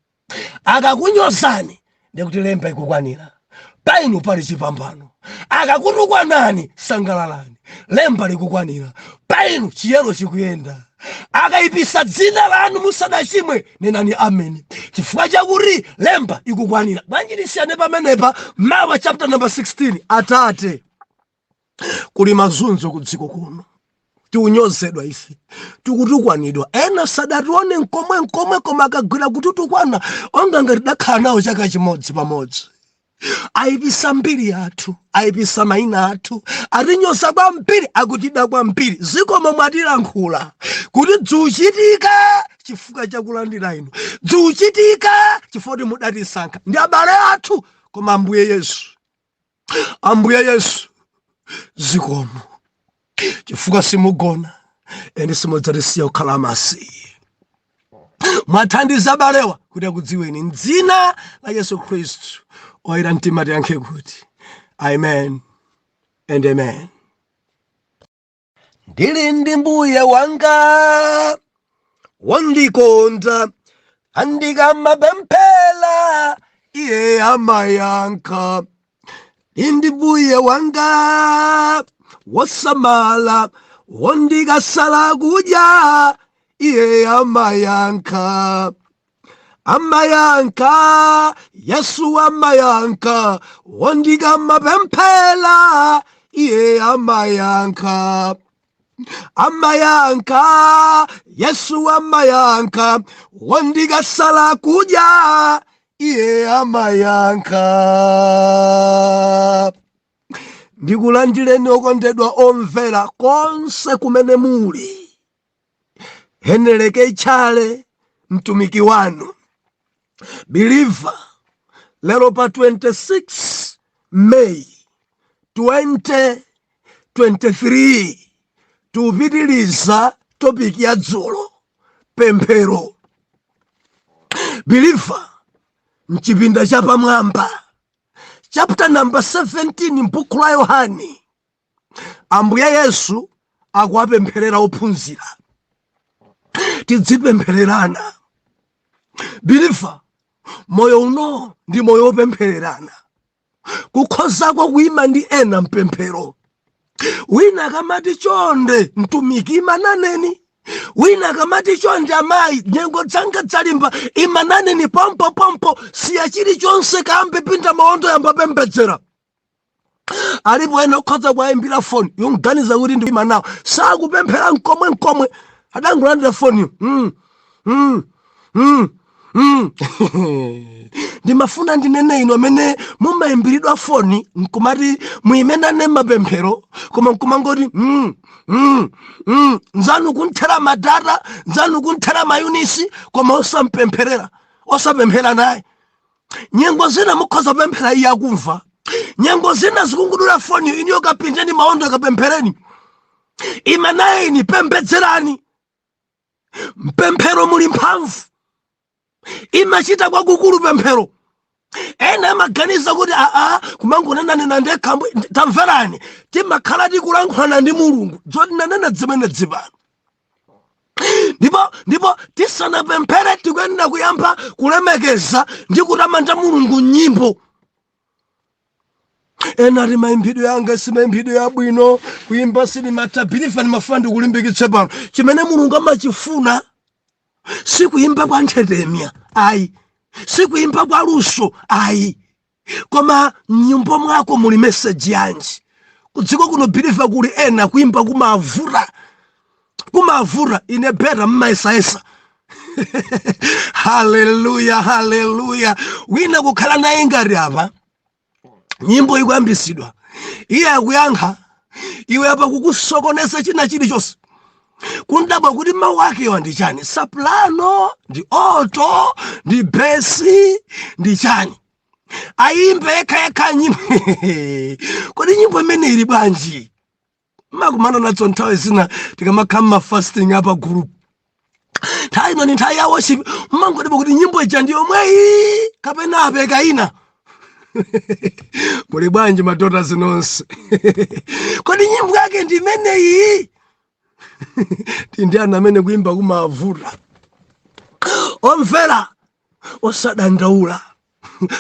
Speaker 1: Akakunyozani, ndikuti lemba ikukwanira painu, pali chipambano. Akakutukwanani, sangalalani, lemba likukwanira painu, chiyero chikuyenda. Akayipisa dzina lanu musadachimwe, nenani ameni, chifukwa chakuti lemba ikukwanira. Bwanji tisiyane pamenepa? Mawa chapter number 16. Atate, kuli mazunzo ku dziko kuno, tiunyozedwa ife, tikutukwanidwa. Ena sadatione nkomwe nkomwe, koma akagwira kutitukwana onga ngati dakhala nawo chaka chimodzi pamodzi. Ayipisa mbiri yathu, ayipisa mayina athu, atinyoza kwambiri, akutida kwambiri. Zikomo mwatilankhula kuti dziuchitika chifukwa chakulandira inu, dziuchitika chifukwa kuti mudatisankha ndi abale athu. Koma Ambuye Yesu, Ambuye Yesu, zikomo chifukwa simugona ende simudzatisiya kukhala amasiye. Mwathandiza abalewa kuti akudziweni. Mdzina la Yesu Khristu, oyera mtima tiyankhe kuti amen and amen. Ndili ndi mbuye wanga wandikonda, andikamapemphera iye amayankha. Ndi mbuye wanga wosamala, wondikasala kudya iye amayankha, amayankha. Yesu amayankha, wondikamapemphera iye amayankha, amayankha. Yesu amayankha, wondikasala kudya iye amayankha. Ndikulandireni okondedwa omvera konse kumene muli. Heneleke Tchale, mtumiki wanu believer. Lero pa 26 May 2023 tikupitiliza topic ya dzulo, pemphero. Believer, mchipinda chapamwamba, chapter number 17 m'buku la Yohani, Ambuye Yesu akuwapempherera ophunzira. Tidzipemphererana, believer. Moyo uno ndi moyo wopemphererana, kukhozako kuyima ndi ena mpemphero. Wina akamati, "Chonde mtumiki, imananeni," wina akamati, "Chonde amayi, nyengo dzanga dzalimba, imananeni," pompo pompo siya chilichonse, kambe pinda maondo, yamba pembedzera. Alipo ena okhoza kuwayimbira foni, yonganiza kuti ndima nawo, sakupemphera nkomwe nkomwe, adangolandira foniyo, Ndimafuna ndinene ino amene mumayimbiridwa foni nkumati muyimenane mapemphero, koma nkumangoti Nzanu kunthera ma data, nzanu kunthera ma units, koma osampempherera, osapemphera naye. Nyengo zina mukhoza kupemphera iye akumva. Nyengo zina zikungudula foni, iniyo kapindeni maondo, kapemphereni, ima naye ini, pembedzerani. Mpemphero muli mphamvu, imachita kwakukulu pemphero. Ena amaganiza kuti aa, kumangonenanena ndekha. Tamverani, timakhala tikulankhulana ndi Mulungu, zotinanena zimene dzipano. Ndipo tisanapemphere tikuyenera kuyamba kulemekeza ndi kutamanda Mulungu nyimbo. Ena ati, "Mayimbidwe yanga si mayimbidwe yabwino, kuyimba sinimatha." Believer, ndimafuna ndikulimbikitse pano, chimene Mulungu amachifuna sikuyimba kwa nthetemya ayi, sikuyimba kwa luso ayi, koma mnyumba mwako muli message yanji? Kudziko kuno, believer, kuli ena kuyimba kumavuta, kumavuta. Ine better mmayesayesa. Haleluya, haleluya! Wina kukhala naye ngati apa nyimbo ikuyambisidwa, iye akuyankha, iwe apa kukusokoneza china chilichonse, kundabwa kuti mawu akewa ndi chani, soprano ndi alto ndi bass ndi chani. Ayimbe yekha yekha nyimbo. Kodi nyimbo imene ili bwanji? Makumana nazo nthawi zina tikamakhala ma fasting apa group. Nthawi ino ni nthawi ya worship, mmangodabwa kuti nyimbo ija ndi yomweyi kapena apeka ina. Muli bwanji madota zinonse? Kodi nyimbo yake ndi imeneyi? Ndi ana amene kuimba kumavuta. Omvera, osadandaula,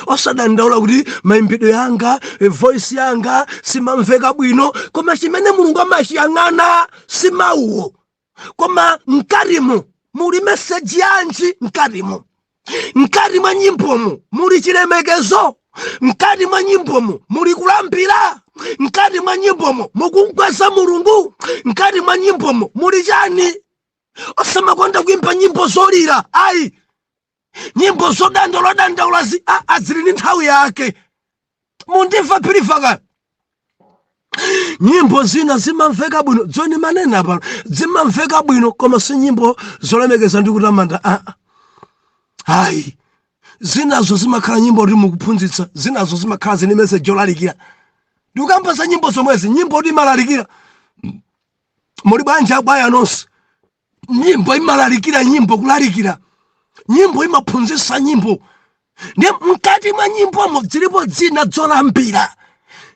Speaker 1: osadandaula kuti mayimbidwe yanga, voice yanga simamveka bwino, koma chimene Mulungu amachiyang'ana si mawuwo, koma mkatimo muli meseji yanji. Mkatimo, mkati mwa nyimbomo muli chilemekezo, mkati mwa nyimbomo muli kulambira, mkati mwa nyimbomo mukumkweza Mulungu, mkati mwa nyimbomo muli chani? Osamakonda kuimba nyimbo zolira, ayi, nyimbo zodandaula dandaula zi zili ndi nthawi yake. Mundimva phirifaka? Nyimbo zina zimamveka bwino, dzoni manena pano, zimamveka bwino, koma si nyimbo zolemekeza ndi kutamanda, aa, ayi. Zinazo zimakhala nyimbo kuti mukuphunzitsa, zinazo zimakhala zine message yolalikira. Ndikukamba za nyimbo zomwezi, nyimbo kuti imalalikira. Muli bwanji abwaya nonse? Nyimbo imalalikira, nyimbo kulalikira, nyimbo imaphunzitsa, nyimbo ndi mkati mwa nyimbomo zilipo zina zolambira,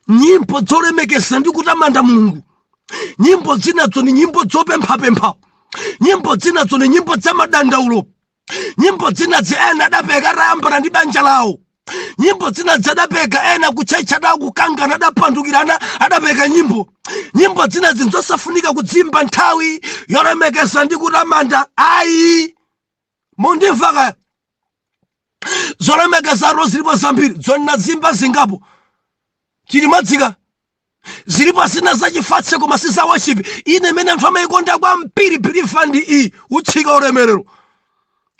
Speaker 1: nyimbo zolemekeza ndi kutamanda Mulungu. Nyimbo zinazo ni nyimbo zopemphapempha, nyimbo zinazo ni nyimbo za madandaulo, nyimbo zinazi ena adapeka atayambana ndi banja lawo, nyimbo zinazi adapeka ena kuchecha adakukangana, adapandukirana, adapeka nyimbo. Nyimbo zinazi nzosafunika kudzimba nthawi yolemekeza ndi kutamanda, ayi. Mundimva kaya? Zolemekezaro zilipo zambiri, zonna zimba zingapo chilimadzika, zilipo zina zachifatse koma si za worship. Ine imene anthu amayikonda kwambiri, believer, ndi iyi, "Utsika Ulemerero".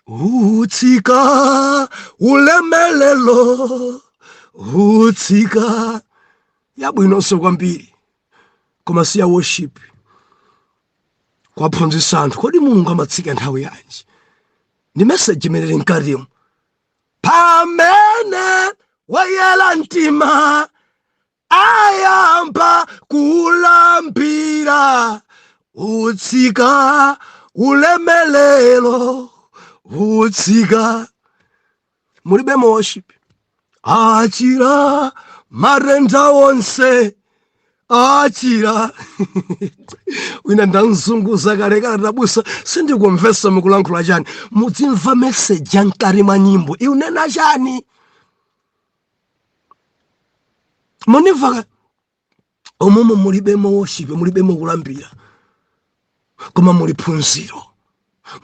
Speaker 1: Utsika ulemelero, utsika, yabwinonso kwambiri, koma si ya worship. Kwaphunzitsa anthu kodi Mulungu amatsika nthawi yanji, ndi message imene ili mkatimo. Pamene wayera mtima ayamba kulambira, utsika ulemelero, utsika. Mulibe worship. Achira matenda onse, achira. Wina ndamzunguza kalekale, tabusa, sindikumvesa mukulankhula chani. Mudzimva message ya mkati mwa nyimbo iunena chani. Munimva? Omomo mulibemo worship, mulibemo kulambira, koma muli phunziro.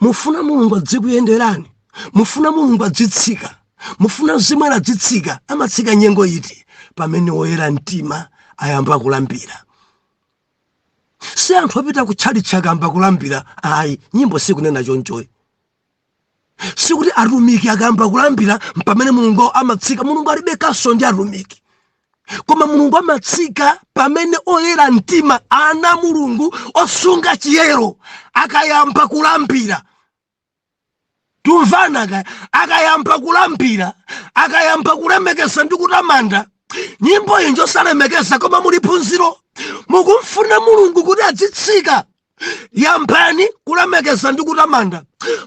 Speaker 1: Mufuna Mulungu adzikuyenderani, mufuna Mulungu adzitsika, mufuna Mzimu adzitsika, amatsika nyengo iti? Pamene woyera mtima ayamba kulambira. Si anthu apita kutchalitchi akamba kulambira, ayi, nyimbo sikunena chonchoyi. Sikuti atumiki akamba kulambira pamene Mulungu amatsika. Mulungu alibe kaso ndi atumiki, koma Mulungu amatsika pamene oyera mtima, ana Mulungu osunga chiyero, akayamba kulambira. Tumvana kaya? Akayamba kulambira, akayamba kulemekeza ndi kutamanda. Nyimbo iyi njosalemekeza, koma muli phunziro. Mukumfuna Mulungu kuti adzitsika, yambani kulemekeza ndi kutamanda.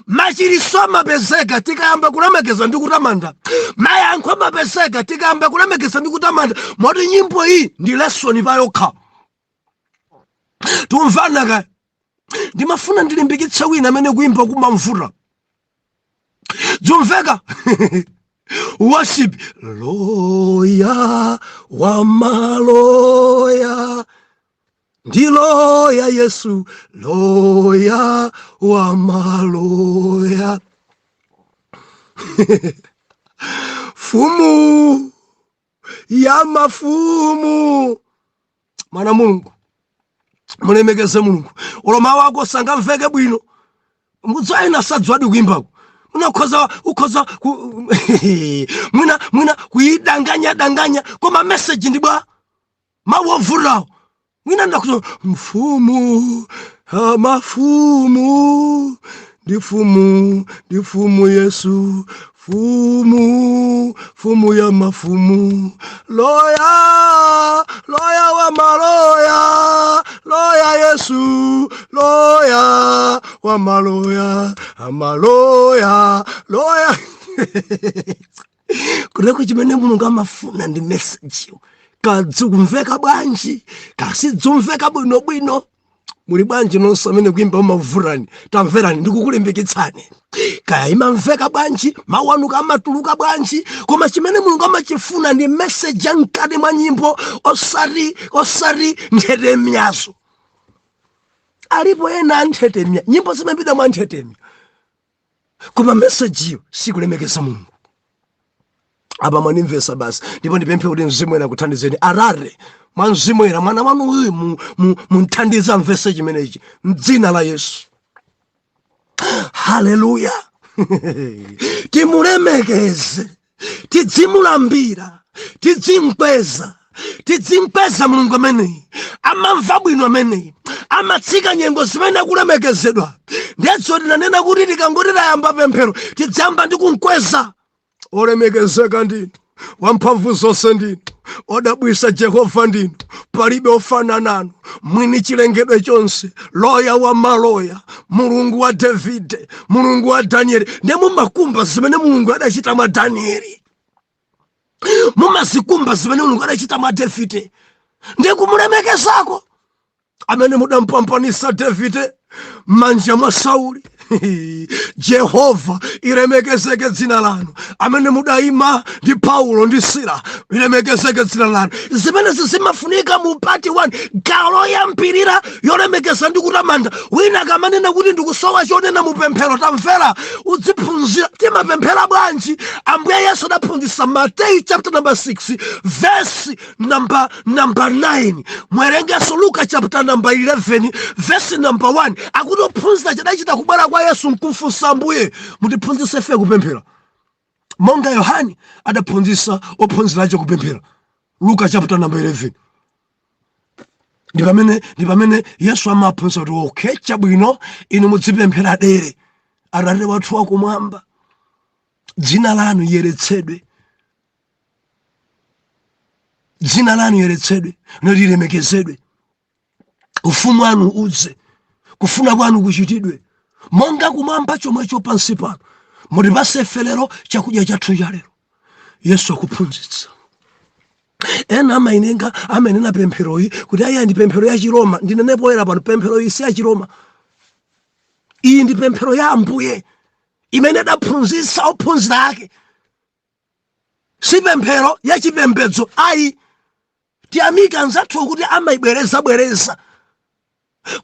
Speaker 1: Machiriso amapezeka tikayamba kulemekeza ndi kutamanda. Mayankho amapezeka tikayamba kulemekeza ndi kutamanda. Moti nyimbo iyi ndi lesson payokha. Tumvana kaya? Ndimafuna ndilimbikitse wina amene kuimba kumamvuta. Zumveka worship, loya wa maloya ndi loya Yesu, loya wa maloya, fumu ya mafumu. Mwana Mulungu, mulemekeze Mulungu. Olo mawu ako sangamveke bwino, mudziwa ena sadziwadi kuimbako. Unakhoza ukhoza mwina kuyidanganya danganya, koma message ndi bwa mawu ovutawo. Mwina ndakuti mfumu, mafumu. Ndi mfumu, ndi mfumu Yesu, mfumu, mfumu ya mafumu, loya, loya wa maloya, loya Yesu, loya wa maloya, amaloya, loya. Kuteko chimene Mulungu amafuna ndi mesejiyo, kadzikumveka bwanji, kasidzumveka bwinobwino. Muli bwanji nonse amene kuimba umavurani? Tamverani, ndikukulimbikitsani. Kaya imamveka bwanji, mawu anu kamatuluka bwanji, koma chimene Mulungu amachifuna ndi meseji ya mkati mwa nyimbo, osati nthetemyazo. Alipo ena anthetemya, nyimbo zimapita mwa nthetemya, koma mesejiyo sikulemekeza Mulungu. Apa mwanimvesa basi, ndipo ndipemphe kuti Mzimu Woyera akuthandizeni. Arare mwa Mzimu Woyera, mwana wanu uyu munthandize amvese chimenechi mdzina la Yesu. Haleluya! Timulemekeze, tidzimulambira, tidzimkweza, tidzimkweza Mulungu ameneyi. Amamva bwino ameneyi, amatsika nyengo zimene akulemekezedwa. Ndiye tinanena kuti tikangoti tayamba pemphero, tidzayamba ndi kumkweza. Olemekezeka ndinu, wamphamvu zonse ndinu, odabwisa Jehova ndinu, palibe ofana nanu, mwini chilengedwe chonse, loya wa maloya, Mulungu wa Davide, Mulungu wa Danieli. Ndiye mumakumba zimene Mulungu adachita mwa Danieli, mumazikumba zimene Mulungu adachita mwa Davide, ndiye kumulemekezako amene mudampambanisa Davide m'manja mwa Sauli. Jehova, ilemekezeke dzina lanu, amene mudayima ndi Paulo ndi Sila, ilemekezeke dzina lanu. Zimenezi zimafunika mu part 1, gawo loyambirira yolemekeza ndi kutamanda. Wina akamanena kuti ndikusowa chonena mupemphero, tamvera, udziphunzira timapemphera bwanji. Ambuye Yesu adaphunzitsa Mateyu chapter number 6 verse number 9, mwerengeso Luka chapter number 11 verse number 1. Akuti ophunzira chadachita kubwera kwa Yesu nkumfunsa, "Ambuye, mutiphunzitse ife kupemphera monga Yohani adaphunzitsa ophunzira ache kupemphera." Luka chapter number 11, ndi pamene Yesu amaphunzitsa kuti, "Okay, chabwino, inu mudzipemphera dere: Atate wathu wakumwamba, dzina lanu liyeretsedwe." Dzina lanu liyeretsedwe, nolilemekezedwe, ufumu wanu udze, kufuna kwanu kuchitidwe monga kumwamba chomwecho pansi pano. Mutipase ife lero chakudya chathu cha lero. Yesu akuphunzitsa. Ena amainenga, amanena pempheroyi kuti ayi, ndi pemphero ya Chiroma. Ndinene poyera pano, pemphero iyi si ya Chiroma. Iyi ndi pemphero ya Ambuye imene adaphunzitsa ophunzira ake, si pemphero ya chipembedzo ayi. Tiyamika anzathu kuti amayibwereza bwereza,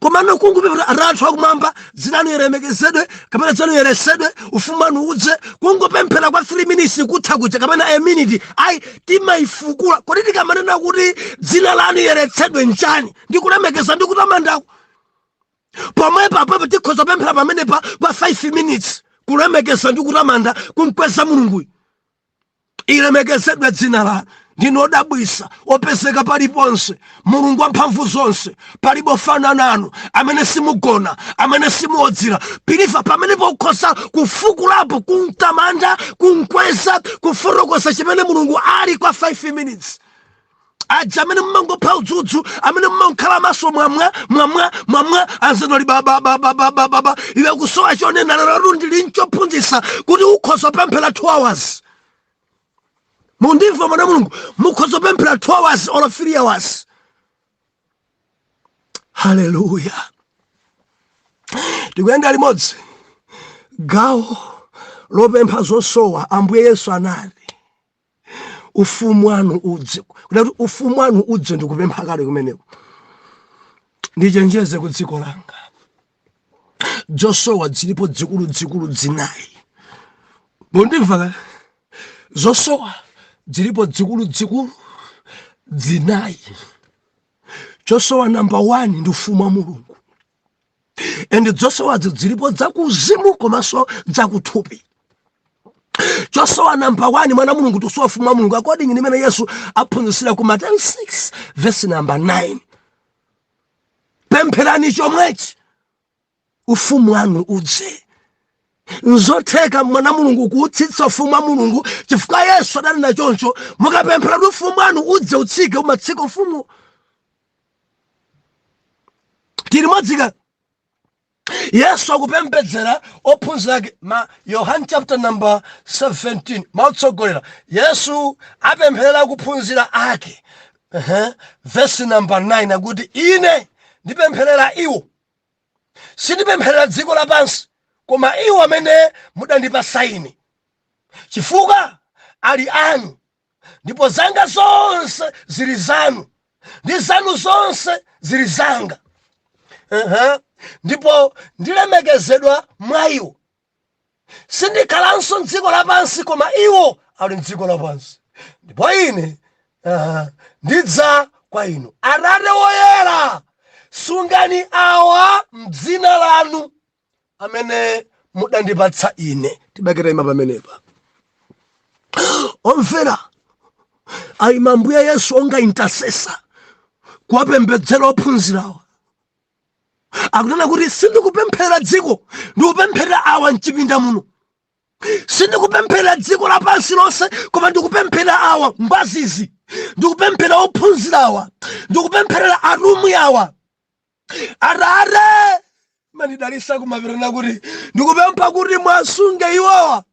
Speaker 1: komano kungopemphera "Atate athu akumwamba, dzina lanu lilemekezedwe" kapena "dzina lanu liyeretsedwe, ufumu wanu udze", kungopemphera kwa 3 minutes kutha kuja, kapena a minute, ayi. Timayifukula. Kodi tikamanena kuti dzina lanu liyeretsedwe nchani? Ndikulemekeza ndi kutamandako. Pomwepo apopo tikhoza kupemphera pamenepa kwa 5 minutes, kulemekeza ndi kutamanda, kumkweza Mulunguyu. Ilemekezedwe dzina lanu, ndinu odabwisa, opezeka paliponse, Mulungu wamphamvu zonse, palibe ofana nanu, amene simugona, amene simuodzera. Pilifa pamenepo ukhoza kufukulapo, kumtamanda, kumkweza, kufotokoza chimene Mulungu ali kwa 5 minutes. Aja amene mumangopha udzudzu, amene mumangokhala maso mwamwa mwamwa mwamwa, anzenu ali babababababa, iwe kusowa chonena. Lero ndili nchophunzitsa kuti ukhoza kupemphera 2 hours. Mundimva, mwana Mulungu? Mukhoza kupemphera 2 hours or 3 hours. Haleluya! Tikuyenda limodzi. Gawo lopempha zosowa, Ambuye Yesu anati, "Ufumu wanu udze." Kuti ufumu wanu udze ndikupempha kale kumeneko. Ndichenjeze ku dziko langa, zosowa zilipo zikuluzikulu zinayi. Mundimva ka? Zosowa zilipo zikuluzikulu zinayi. Chosowa number 1 ndi ufumu wa Mulungu, and zosowazo zilipo zakuuzimu komanso zakuthupi. Chosowa number 1, mwana Mulungu, tusowa ufumu wa Mulungu, according nimene Yesu aphunzitsira ku Mateyu 6 verse number 9: "Pempherani chomwechi, ufumu wanu udze." Nzotheka, mwana Mulungu, kuutsitsa ufumu wa Mulungu, chifukwa Yesu adanena choncho: mukapemphera kuti ufumu wanu udze utsike, umatsika ufumu. Tili modzika. Yesu akupembedzera ophunzira ake ma Yohane chapter number 17, maotsogolera. Yesu apempherera akuphunzira ake. Verse number 9 akuti, "Ine ndipempherera iwo, sindipempherera dziko lapansi, koma iwo amene mudandipasa ine, chifukwa ali anu, ndipo zanga zonse zili zanu, ndi zanu zonse zili zanga. Ndipo ndilemekezedwa mwa iwo. Sindikhalanso mdziko lapansi, koma iwo ali mdziko lapansi, ndipo ine ndidza kwa inu. Atate woyera, sungani awa mdzina lanu amene mudandipatsa ine." Tibakira ima pamenepa. Omvera, ayima Ambuye Yesu onga intercessor kuwapembedzera ophunzirawa. Akunena kuti, "Sindikupemphera dziko, ndikupemphera awa mchipinda muno. Sindikupemphera dziko lapansi lonse, koma ndikupemphera awa ngwazizi, ndikupemphera ophunzirawa, ndikupempherera atumwi awa. Atate, mandidalisa kumapirana kuti ndikupempha kuti mwasunge iwowa,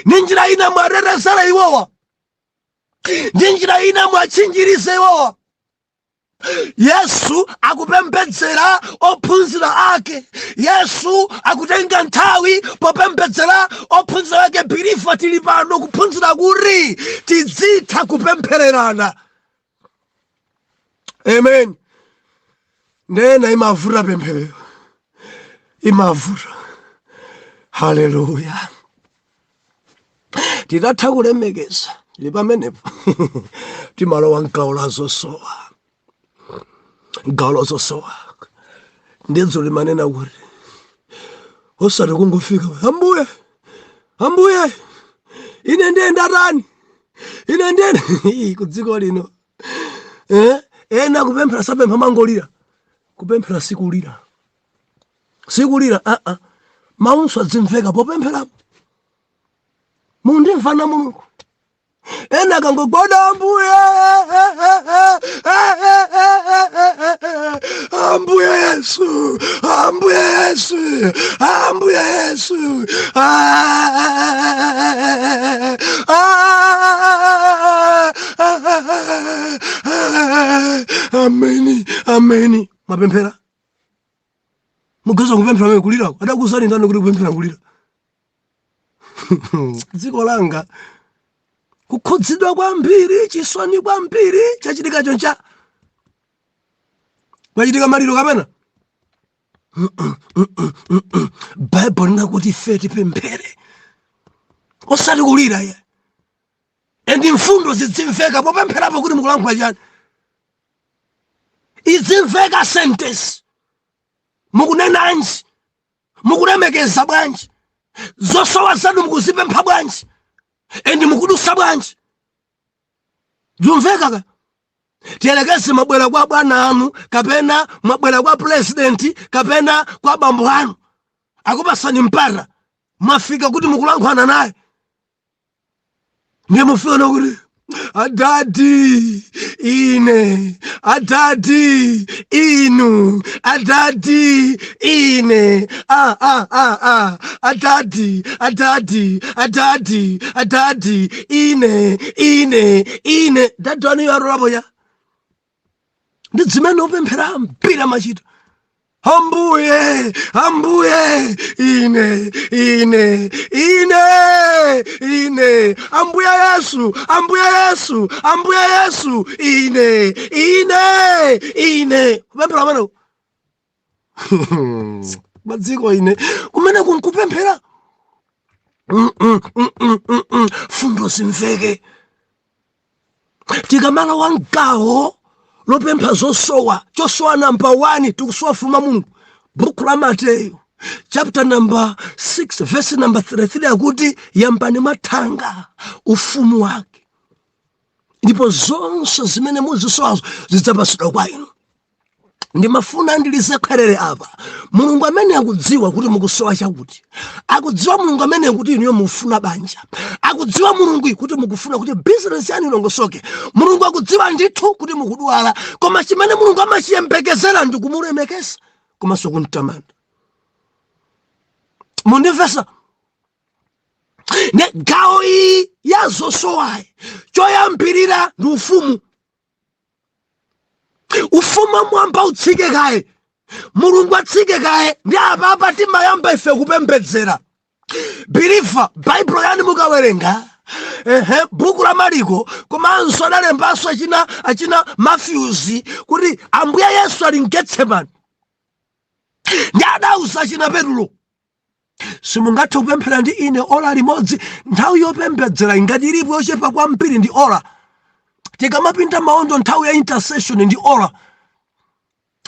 Speaker 1: ndi njira ina mwatetezere iwowa, ndi njira ina mwatchinjirize iwowa." Yesu akupembedzera ophunzira ake. Yesu akutenga nthawi popembedzera ophunzira ake. Believer, tili pano kuphunzira kuti tidzitha kupemphererana. Amen. Ndena imavuta pempherero, imavuta. Haleluya. Titatha kulemekeza, tili pamenepo, timalowa mgawo la zosowa. Gawo la zosowa ndidzo limanena kuti osati kungofika, "Ambuye, Ambuye, ine ndiye ndatani, ine ndiye ku dziko lino." Ena kupemphera sapempha, mangolira. Kupemphera sikulira, sikulira, aa. Maunso adzimveka popempherapo, mundimvana Mulungu. Ena akangogwada, "Ambuye, Ambuye Yesu, Ambuye Yesu, Ambuye Yesu." Ah, ah, ah, ameni, ameni. Mapemphera mugaza kupemphera mwe kulirako. Adakuuzani ndani kuti kupemphera kulira? Dziko langa, kukhudzidwa kwambiri, chisoni kwambiri. Chachitika choncha, kwachitika maliro kapena Baibulo linakuti ife tipemphere, osati kulira iye, and mfundo zidzimveka popempherapo kuti mukulankhula chani. Idzimveka sentence, mukunenanji, mukulemekeza bwanji, zosowa zanu mukuzipempha bwanji, and mukudusa bwanji, zimveka ka. Tiyelekeze mwabwera kwa bwana anu, kapena mwabwera kwa president, kapena kwa bambo anu, akupasani mpata, mwafika kuti mukulankhulana naye, ndiye mufika nokuti, "Adadi, ine, adadi, inu, adadi, ine, ah, ah, ah, ah, adadi, adadi, adadi, adadi, ine, ine, ine." Dadi wanu yarolapo ya ndi zimene opemphera ambiri amachita: "Ambuye, Ambuye, ine, ine, ine, ine, Ambuye Yesu, Ambuye Yesu, Ambuye Yesu, ine, ine, ine." Kupemphera pamene madziko ine kumene kunkupemphera. Fundo zimveke. Tikamalowa mgawo lopempha zosowa, chosowa namba 1, tikusowa ufumu wa Mulungu. Buku la Mateyu chapter number 6 verse number 33 akuti, "Yambani mwathanga ufumu wake, ndipo zonse zimene muzisowazo zidzapasidwa kwa inu." Ndimafuna ndilize khwerere apa. Mulungu amene akudziwa kuti mukusowa chakuti, akudziwa Mulungu amene kuti inuyo mufuna banja, akudziwa Mulungu kuti mukufuna kuti bizinesi yanu ilongosoke, Mulungu akudziwa ndithu kuti mukudwala. Koma chimene Mulungu amachiyembekezera ndi kumulemekeza komanso kumtamanda. Mundimvesa? Ne gawo iyi ya zosowayi, choyambirira ndi ufumu. Ufumu wamwamba utsike kaye, Mulungu atsike kaye. Ndi apapa timayamba ife kupembedzera. Believer, Baibulo yani mukawerenga, ehe, buku la Mariko komanso adalembanso achina Matthews, kuti Ambuye Yesu ali mGetsemani ndi adauza achina Petulo, "Simungathe kupemphera ndi ine ola limodzi?" Nthawi yopembedzera ngati ilipo yochepa kwambiri ndi ola. Tikamapinda maondo, nthawi ya intercession ndi ola.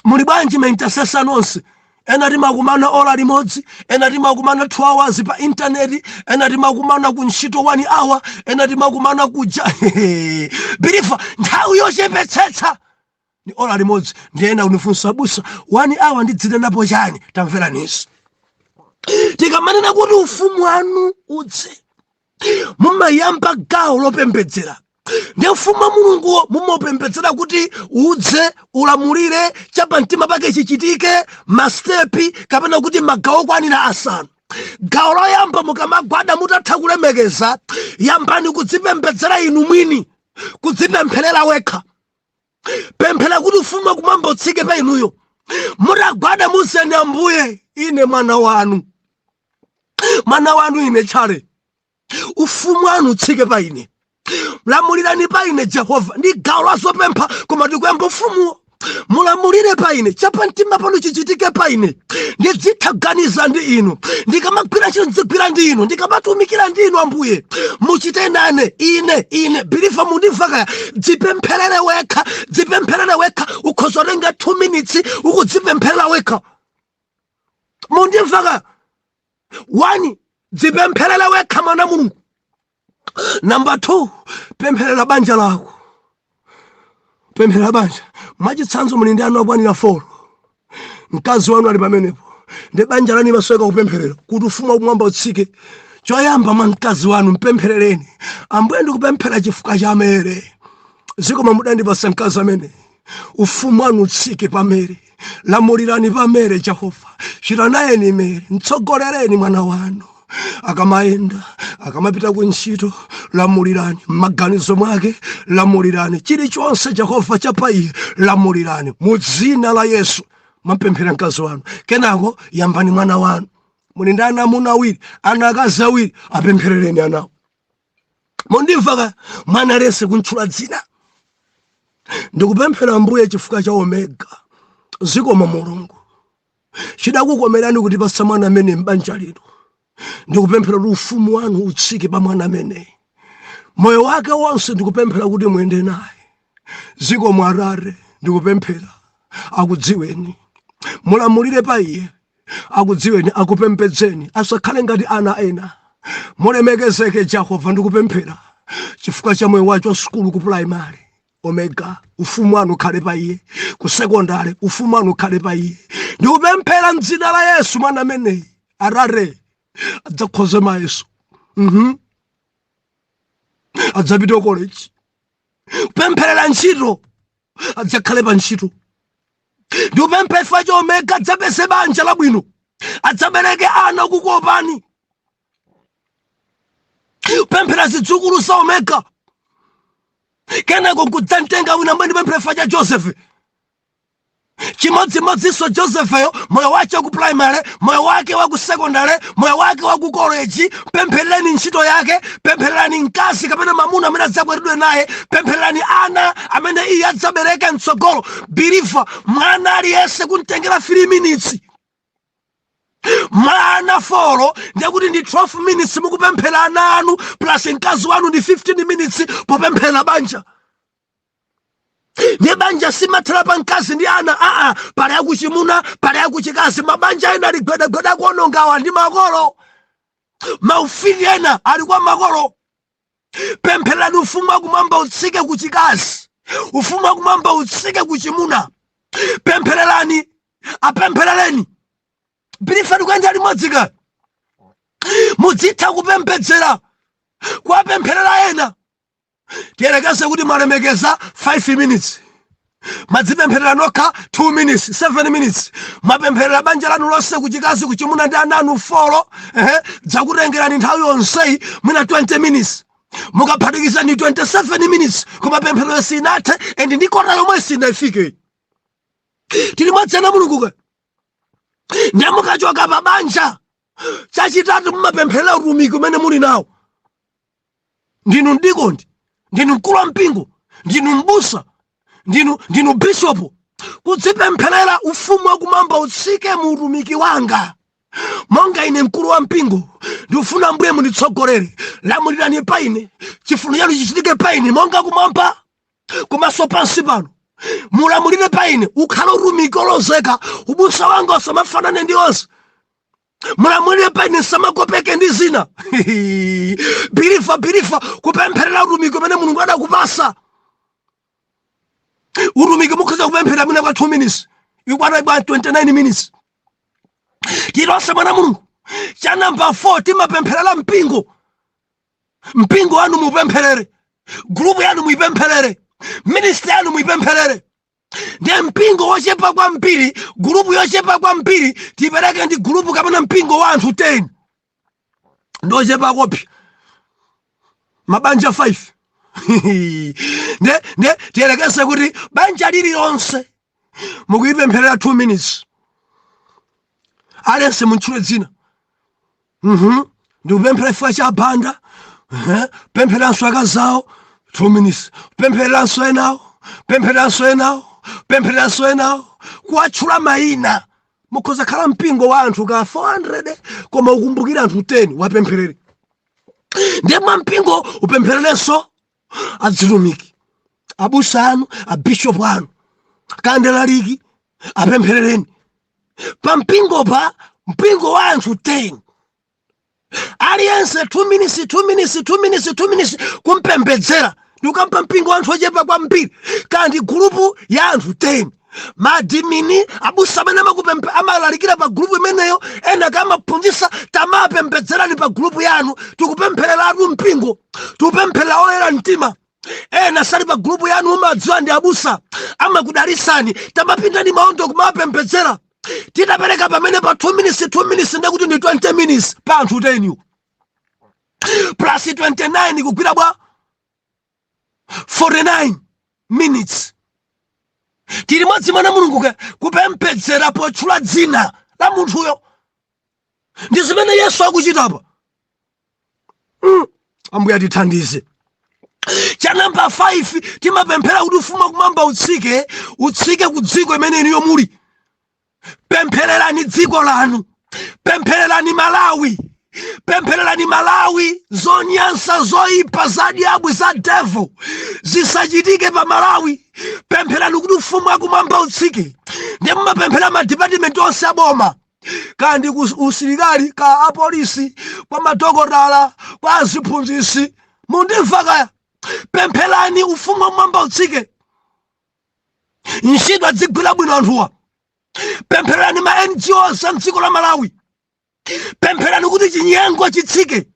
Speaker 1: Muli bwanji ma intercessor nonse? Ena timakumana ola limodzi, ena timakumana 2 hours pa intaneti, ena timakumana ku ntchito 1 hour, ena timakumana kuja. Believer, nthawi yochepetsetsa ni ola limodzi. Ndi ena unifunsa, "Busa, 1 hour ndidzinenapo chani?" Tamveranisi, tikamanena kuti ufumu wanu udze, mumayamba gawo lopembedzera. Ndi ufumu wa Mulunguwo mumapembedzera kuti udze, ulamulire, chapamtima pake chichitike. Mastepi kapena kuti magawo okwanira asanu. Gawo loyamba, mukamagwada mutatha kulemekeza, yambani kudzipembedzera inu mwini, kudzipempherera wekha. Pemphera kuti ufumu wakumwamba utsike pa inuyo. Mutagwada, muzeni, "Ambuye, ine mwana wanu, mwana wanu ine tchale, ufumu wanu utsike pa ine, lamulirani pa ine, Jehova." Ndi gawo la zopempha, koma ndikuyamba ufumuwo. "Mulamulire pa ine, chapamtima pano chichitike pa ine. Ndidzitha kuganiza ndi inu, ndikamagwira ntchito ndizigwira ndi inu, ndikamatumikira ndi inu. Ambuye, muchite nane ine, ine." Believer, mundimva kaya? Dzipempherere wekha, dzipempherere wekha. Ukhoza kutenga 2 minutes ukudzipempherera wekha. Mundimva kaya? One, dzipempherere wekha, mwana Mulungu. Number 2, pempherera banja lako, pempherera banja. Mwachitsanzo, muli ndi ana okwanira 4, mkazi wanu ali pamenepo, ndi banja lanu limasweka. Kupempherera kuti ufumu wakumwamba utsike, choyamba mwa mkazi wanu mpempherereni. "Ambuye, ndikupemphera chifukwa cha Mere. Zikomo mudandipasa mkazi amene. Ufumu wanu utsike pa Mere, lamulirani pa Mere. Jehova, chita nayeni Mere, mtsogolereni mwana wanu akamayenda, akamapita ku ntchito. Lamulirani m'maganizo mwake, lamulirani chilichonse, Jehova, chapa iye, lamulirani mu dzina la Yesu." Mwapemphera mkazi wanu. Kenako yambani mwana wanu. Muli ndi ana amuna awiri, ana akazi awiri, apempherereni anawo. Mundimva ka? Mwana aliyense kuntchula dzina. "Ndikupemphera, Ambuye, chifukwa cha Omega. Zikomo Mulungu, chidakukomerani kutipasa mwana amene m'banja lino. Ndikupemphera kuti ufumu wanu utsike pa mwana ameneyi moyo wake wonse. Ndikupemphera kuti muyende naye. Zikomo Atate, ndikupemphera akudziweni, mulamulire pa iye, akudziweni, akupembedzeni, asakhale ngati ana ena. Mulemekezeke Jehova. Ndikupemphera chifukwa cha moyo wacho sukulu ku primary, Omega, ufumu wanu ukhale pa iye. Ku sekondari, ufumu wanu ukhale pa iye. Ndikupemphera mdzina la Yesu, mwana ameneyi, Atate, adzakhoze mayeso, adzapite college. Kupempherera ntchito, adzakhale pa ntchito. Ndikupempha chifukwa cha Omega, adzapeze banja labwino, adzabereke ana kukuopani. Kupemphera zidzukulu za Omega. Kenako nkudzamtenga wina amene ndipemphera chifukwa cha Joseph. Chimodzimodzinso Josephyo, moyo wake ku primary, moyo wake wa ku secondary, moyo wake wa ku college. Pemphererani ntchito yake, pemphererani mkazi kapena mamuna amene adzakwatidwe naye, pemphererani ana amene iye adzabereka mtsogolo. Believer, mwana aliyense kumtengera 3 minutes. Mwana four, ndiye ndi 12 minutes mukupemphera ana anu, plus mkazi wanu ndi 15 minutes popemphera banja. Ndiye banja simathera pa mkazi ndi ana, aa. Pali akuchimuna, pali akuchikazi. Mabanja ena ali gwedagweda, kuonongawa ndi makolo. Maufiti ena ali kwa makolo. Pemphererani ufumu wakumwamba utsike kuchikazi, ufumu wakumwamba utsike kuchimuna. Pemphererani, apempherereni. Believer, tikuyenda limodzi ka? Mudzitha kupembedzera, kuwapempherera ena. Tiyerekeze kuti mwalemekeza 5 minutes, mwadzipempherera nokha 2 minutes, 7 minutes, mwapempherera banja lanu lonse, kuchikazi, kuchimuna ndi ana anu 4. Ehe, dzakutengerani nthawi yonseyi mwina 20 minutes. Mukaphatikiza ndi 27 minutes, koma pemphero sinathe and ndi kota yomwe sinafike. Tili mwadzana Mulungu ka? Ndiye mukachoka pa banja, chachitatu mumapempherera utumiki umene muli nawo. Ndinu mdikondi, ndinu mkulu wa mpingo, ndinu mbusa, ndinu bishopu. Kudzipempherera ufumu wakumwamba utsike mu utumiki wanga. Monga ine mkulu wa mpingo, ndikufuna Mbuye munditsogolere, lamulirani pa ine, chifuniro chanu chichitike pa ine monga kumwamba komanso pansi pano. Mulamulire pa ine, ukhale utumiki olozeka, ubusa wanga usamafanane ndi onse. Mulamulire pa ine, nsamakopeke ndi zina. Believer, believer, kupempherera utumiki umene Mulungu adakupasa. Utumiki mukhoza kupemphera mwina kwa 2 minutes, ikwana bwa 29 minutes. Tilonse mwana Mulungu. Cha namba 4, timapempherera mpingo. Mpingo wanu mupempherere, group yanu muipempherere, ministry yanu muipempherere. Ndiye mpingo wochepa kwambiri, group yochepa kwambiri, tipereke ndi group kapena mpingo wa anthu 10, ndochepa kopya mabanja 5. Nde tiyerekeze kuti banja lililonse mukuyipempherera 2 minutes, aliyense muntchule dzina. Ndikupemphera chifukwa cha banda, pempheranso akazawo 2 minutes, pempheranso enawo, pempheranso enawo, pempheranso enawo, kuwatchula mayina. Mukhoza khala mpingo wa anthu ka 400, koma ukumbukire anthu 10 wapempherere. Ndiye mwa mpingo upemphererenso adzitumiki, abusa anu, abishopu anu, kandelaliki, apempherereni pa mpingo, pa mpingo wa anthu 10, aliyense 2 minutes, 2 minutes, 2 minutes, 2 minutes, kumpembedzera. Ndikukampa mpingo wa anthu ochepa kwambiri kandi group ya anthu 10. Ma admin, abusa amene amalalikira pa group imeneyo, ena kamaphunzitsa, tamapembedzerani pa group yanu. Tikupemphereratu mpingo, tikupempherera oyera mtima. Ena sali pa group yanu, umadziwa ndi abusa amakudalisani, tamapindani maondo kumapembedzera. Titapereka pamene pa 2 minutes, 2 minutes, ndekuti ndi 20 minutes pa anthu 10 plus 29, kugwira bwa 49 minutes. Tili modzi mwana Mulungu ke? Kupembedzera potchula dzina la munthuyo ndi zimene Yesu akuchitapa. Ambuye atithandize. Cha namba 5, timapemphera kuti ufumu wakumwamba utsike, utsike ku dziko imene iniyo muli. Pemphererani dziko lanu, pemphererani Malawi, pemphererani Malawi. Zonyansa, zoyipa za diabwi, za devil zisachitike pa Malawi. Pempherani kuti ufumu wakumwamba utsike. Ndiye mumapemphera madipatimenti onse aboma, kandi ku usilikali, ka apolisi, kwa madokotala, kwa aziphunzitsi. Mundimva kaya? Pempherani ufumu wakumwamba utsike, ntchito adzigwira bwino anthuwa. Pempherani ma NGOs a mdziko la Malawi. Pempherani kuti chinyengo chitsike.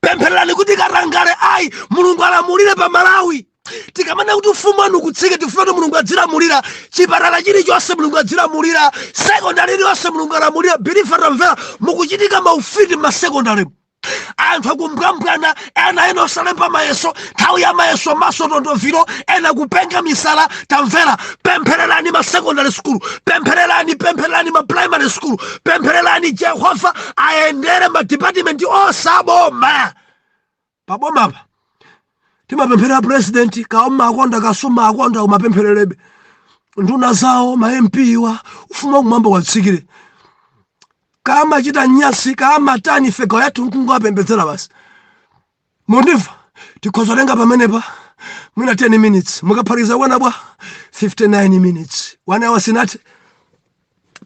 Speaker 1: Pempherani kuti katangale ayi, Mulungu alamulire pa Malawi. Tikamana kuti ufumu wanu kutsike, tifuna kuti Mulungu adzilamulira chipatala chilichonse, Mulungu adzilamulira sekondari iliyonse, Mulungu alamulira. Believer, tamvera, mukuchitika maufiti m'masekondari, anthu akumbwambwana, ena ena osalemba mayeso, nthawi ya mayeso maso tondoviro, ena kupenga misala. Tamvera, pemphererani ma secondary school, pemphererani, pemphererani ma primary school, pemphererani Jehova ayendere ma department onse aboma. Pabomapa timapempherera president, kauma akonda kasuma akonda, umapemphererebe nduna zawo, ma MP wa. Ufumu wakumwamba watsikire. Kamachita nyasi, kamatani, ife gawo yathu nkungowapembedzera basi. Mundimva? Tikhoza tenga pamenepa mwina 10 minutes, mukaphatikiza kwana bwa 59 minutes, 1 hour sinathe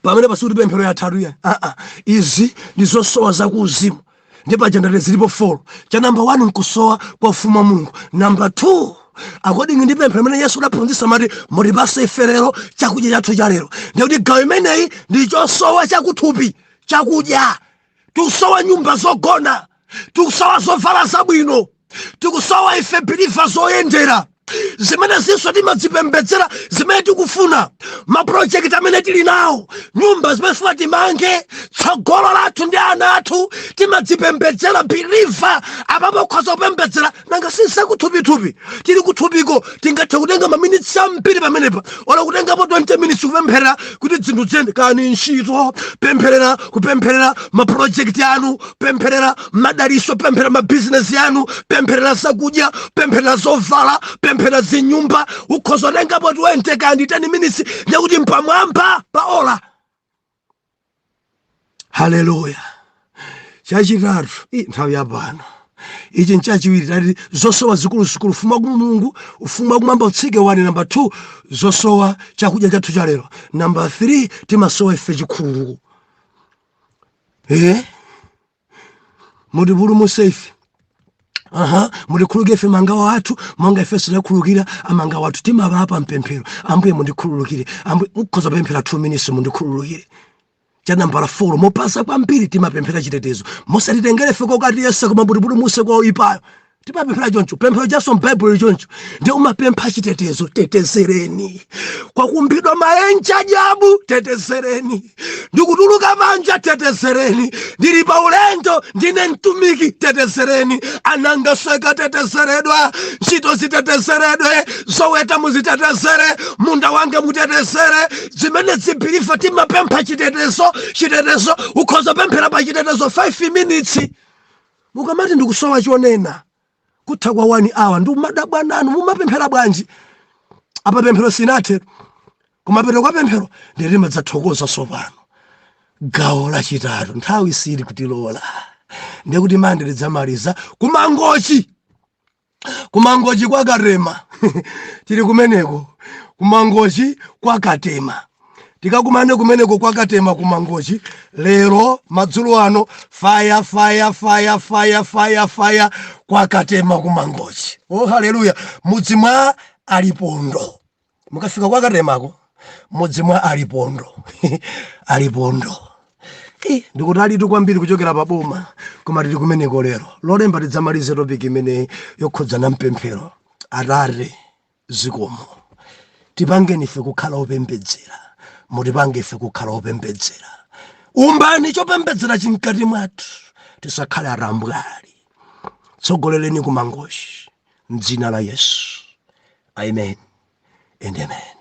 Speaker 1: pamene pasikuti pemphero yathatu ya aa. Izi ndi zosowa zakuuzimu. Ndi paja ndati zilipo 4. Cha namba 1 nkusowa kwa ufumu wa Mulungu. Namba 2 According ndi pemphero imene Yesu adaphunzitsa, amati, "Mutipase ife lero chakudya chathu cha lero." Ndikuti gawo imeneyi ndi chosowa chakuthupi, chakudya. Tikusowa nyumba zogona, tikusowa zovala zabwino, tikusowa ife believer zoyendera. Zimene zinso timadzipembedzera, zimene tikufuna, maprojekti amene tili nawo, nyumba zimene tifuna timange, tsogolo lathu ndi ana athu, timadzipembedzera believer. Apapo ukhoza kupembedzera, nanga sinsakuthupi-thupi, tili kuthupiko, tingathe kutenga maminitsi ambiri pamenepa, olo kutengapo 20 minutes kupempherera kuti zinthu ziyende, kani ntchito, pempherera, kupempherera maprojekti anu, pempherera madaliso, pempherera mabizinesi anu, pempherera zakudya, pempherera zovala, pempherera zinyumba. Ukhoza kutengapo 20 kandi 10 minutes, ndekuti mpamwamba pa ola. Haleluya! Chachitatu, nthawi yapano, ichi nchachiwiri. Tati zosowa zikuluzikulu, ufumu wa Mulungu, ufumu wakumwamba utsike, 1. Namba 2, zosowa chakudya chathu cha lero. Namba 3, timasowa ife chikhululuko. Mutipulumutse ife, aha, mutikhululukire ife mangawa athu, monga ife tidakhululukira amangawa athu. Timapapa mpemphero, "Ambuye, mundikhululukire, Ambuye." Mukhoza kupemphera 2 minutes, "Mundikhululukire." Cha nambala 4, mopasa kwambiri, timapemphera chitetezo. "Musatitengere ife kokatiyesa, koma mutipulumutse kwa oyipayo." Timapemphera choncho, pemphero chaso m'Baibulo choncho. Ndi umapempha chitetezo, "Tetezereni, kwakumbidwa maenja ajabu, tetezereni, ndikutuluka panja, tetezereni, ndili pa ulendo, ndine mtumiki, tetezereni, anangasweka, tetezeredwa, ntchito zitetezeredwe, zoweta muzitetezere, munda wange mutetezere." Zimene zi believer timapempha chitetezo. Chitetezo ukhoza pemphera pa chitetezo 5 minutes. Mukamati ndikusowa chonena kutha kwa 1 hour, ndi umadabwa nanu, mumapemphera bwanji? Apa pemphero sinathe, kumapeto kwa pemphero ndilimadzathokoza. Sopano gawo lachitatu, nthawi sili kutilola, ndikuti mande lidzamaliza kuMangochi. KuMangochi kwa Katema, tili kumeneko kuMangochi kwa Katema. Tikakumane kumeneko kwa Katema kuMangochi lero madzulo ano. Fire, fire, fire, fire, fire, fire kwa Katema kuMangochi. Oh, haleluya! Mudzi mwa Alipondo. Mukafika kwa Katemako, mudzi mwa Alipondo, Alipondo. Ndikutalitu kwambiri kuchokera pa boma, koma tili kumeneko lero Lolemba. Tidzamalize topic imeneyi yokhudzana mpemphero. Atate, zikomo. Tipangeni ife kukhala opembedzera, mutipange ife kukhala opembedzera. Umbani chopembedzera chimkati mwathu, tisakhale atambwali. Tsogolereni kuMangochi mdzina la Yesu, amen and amen.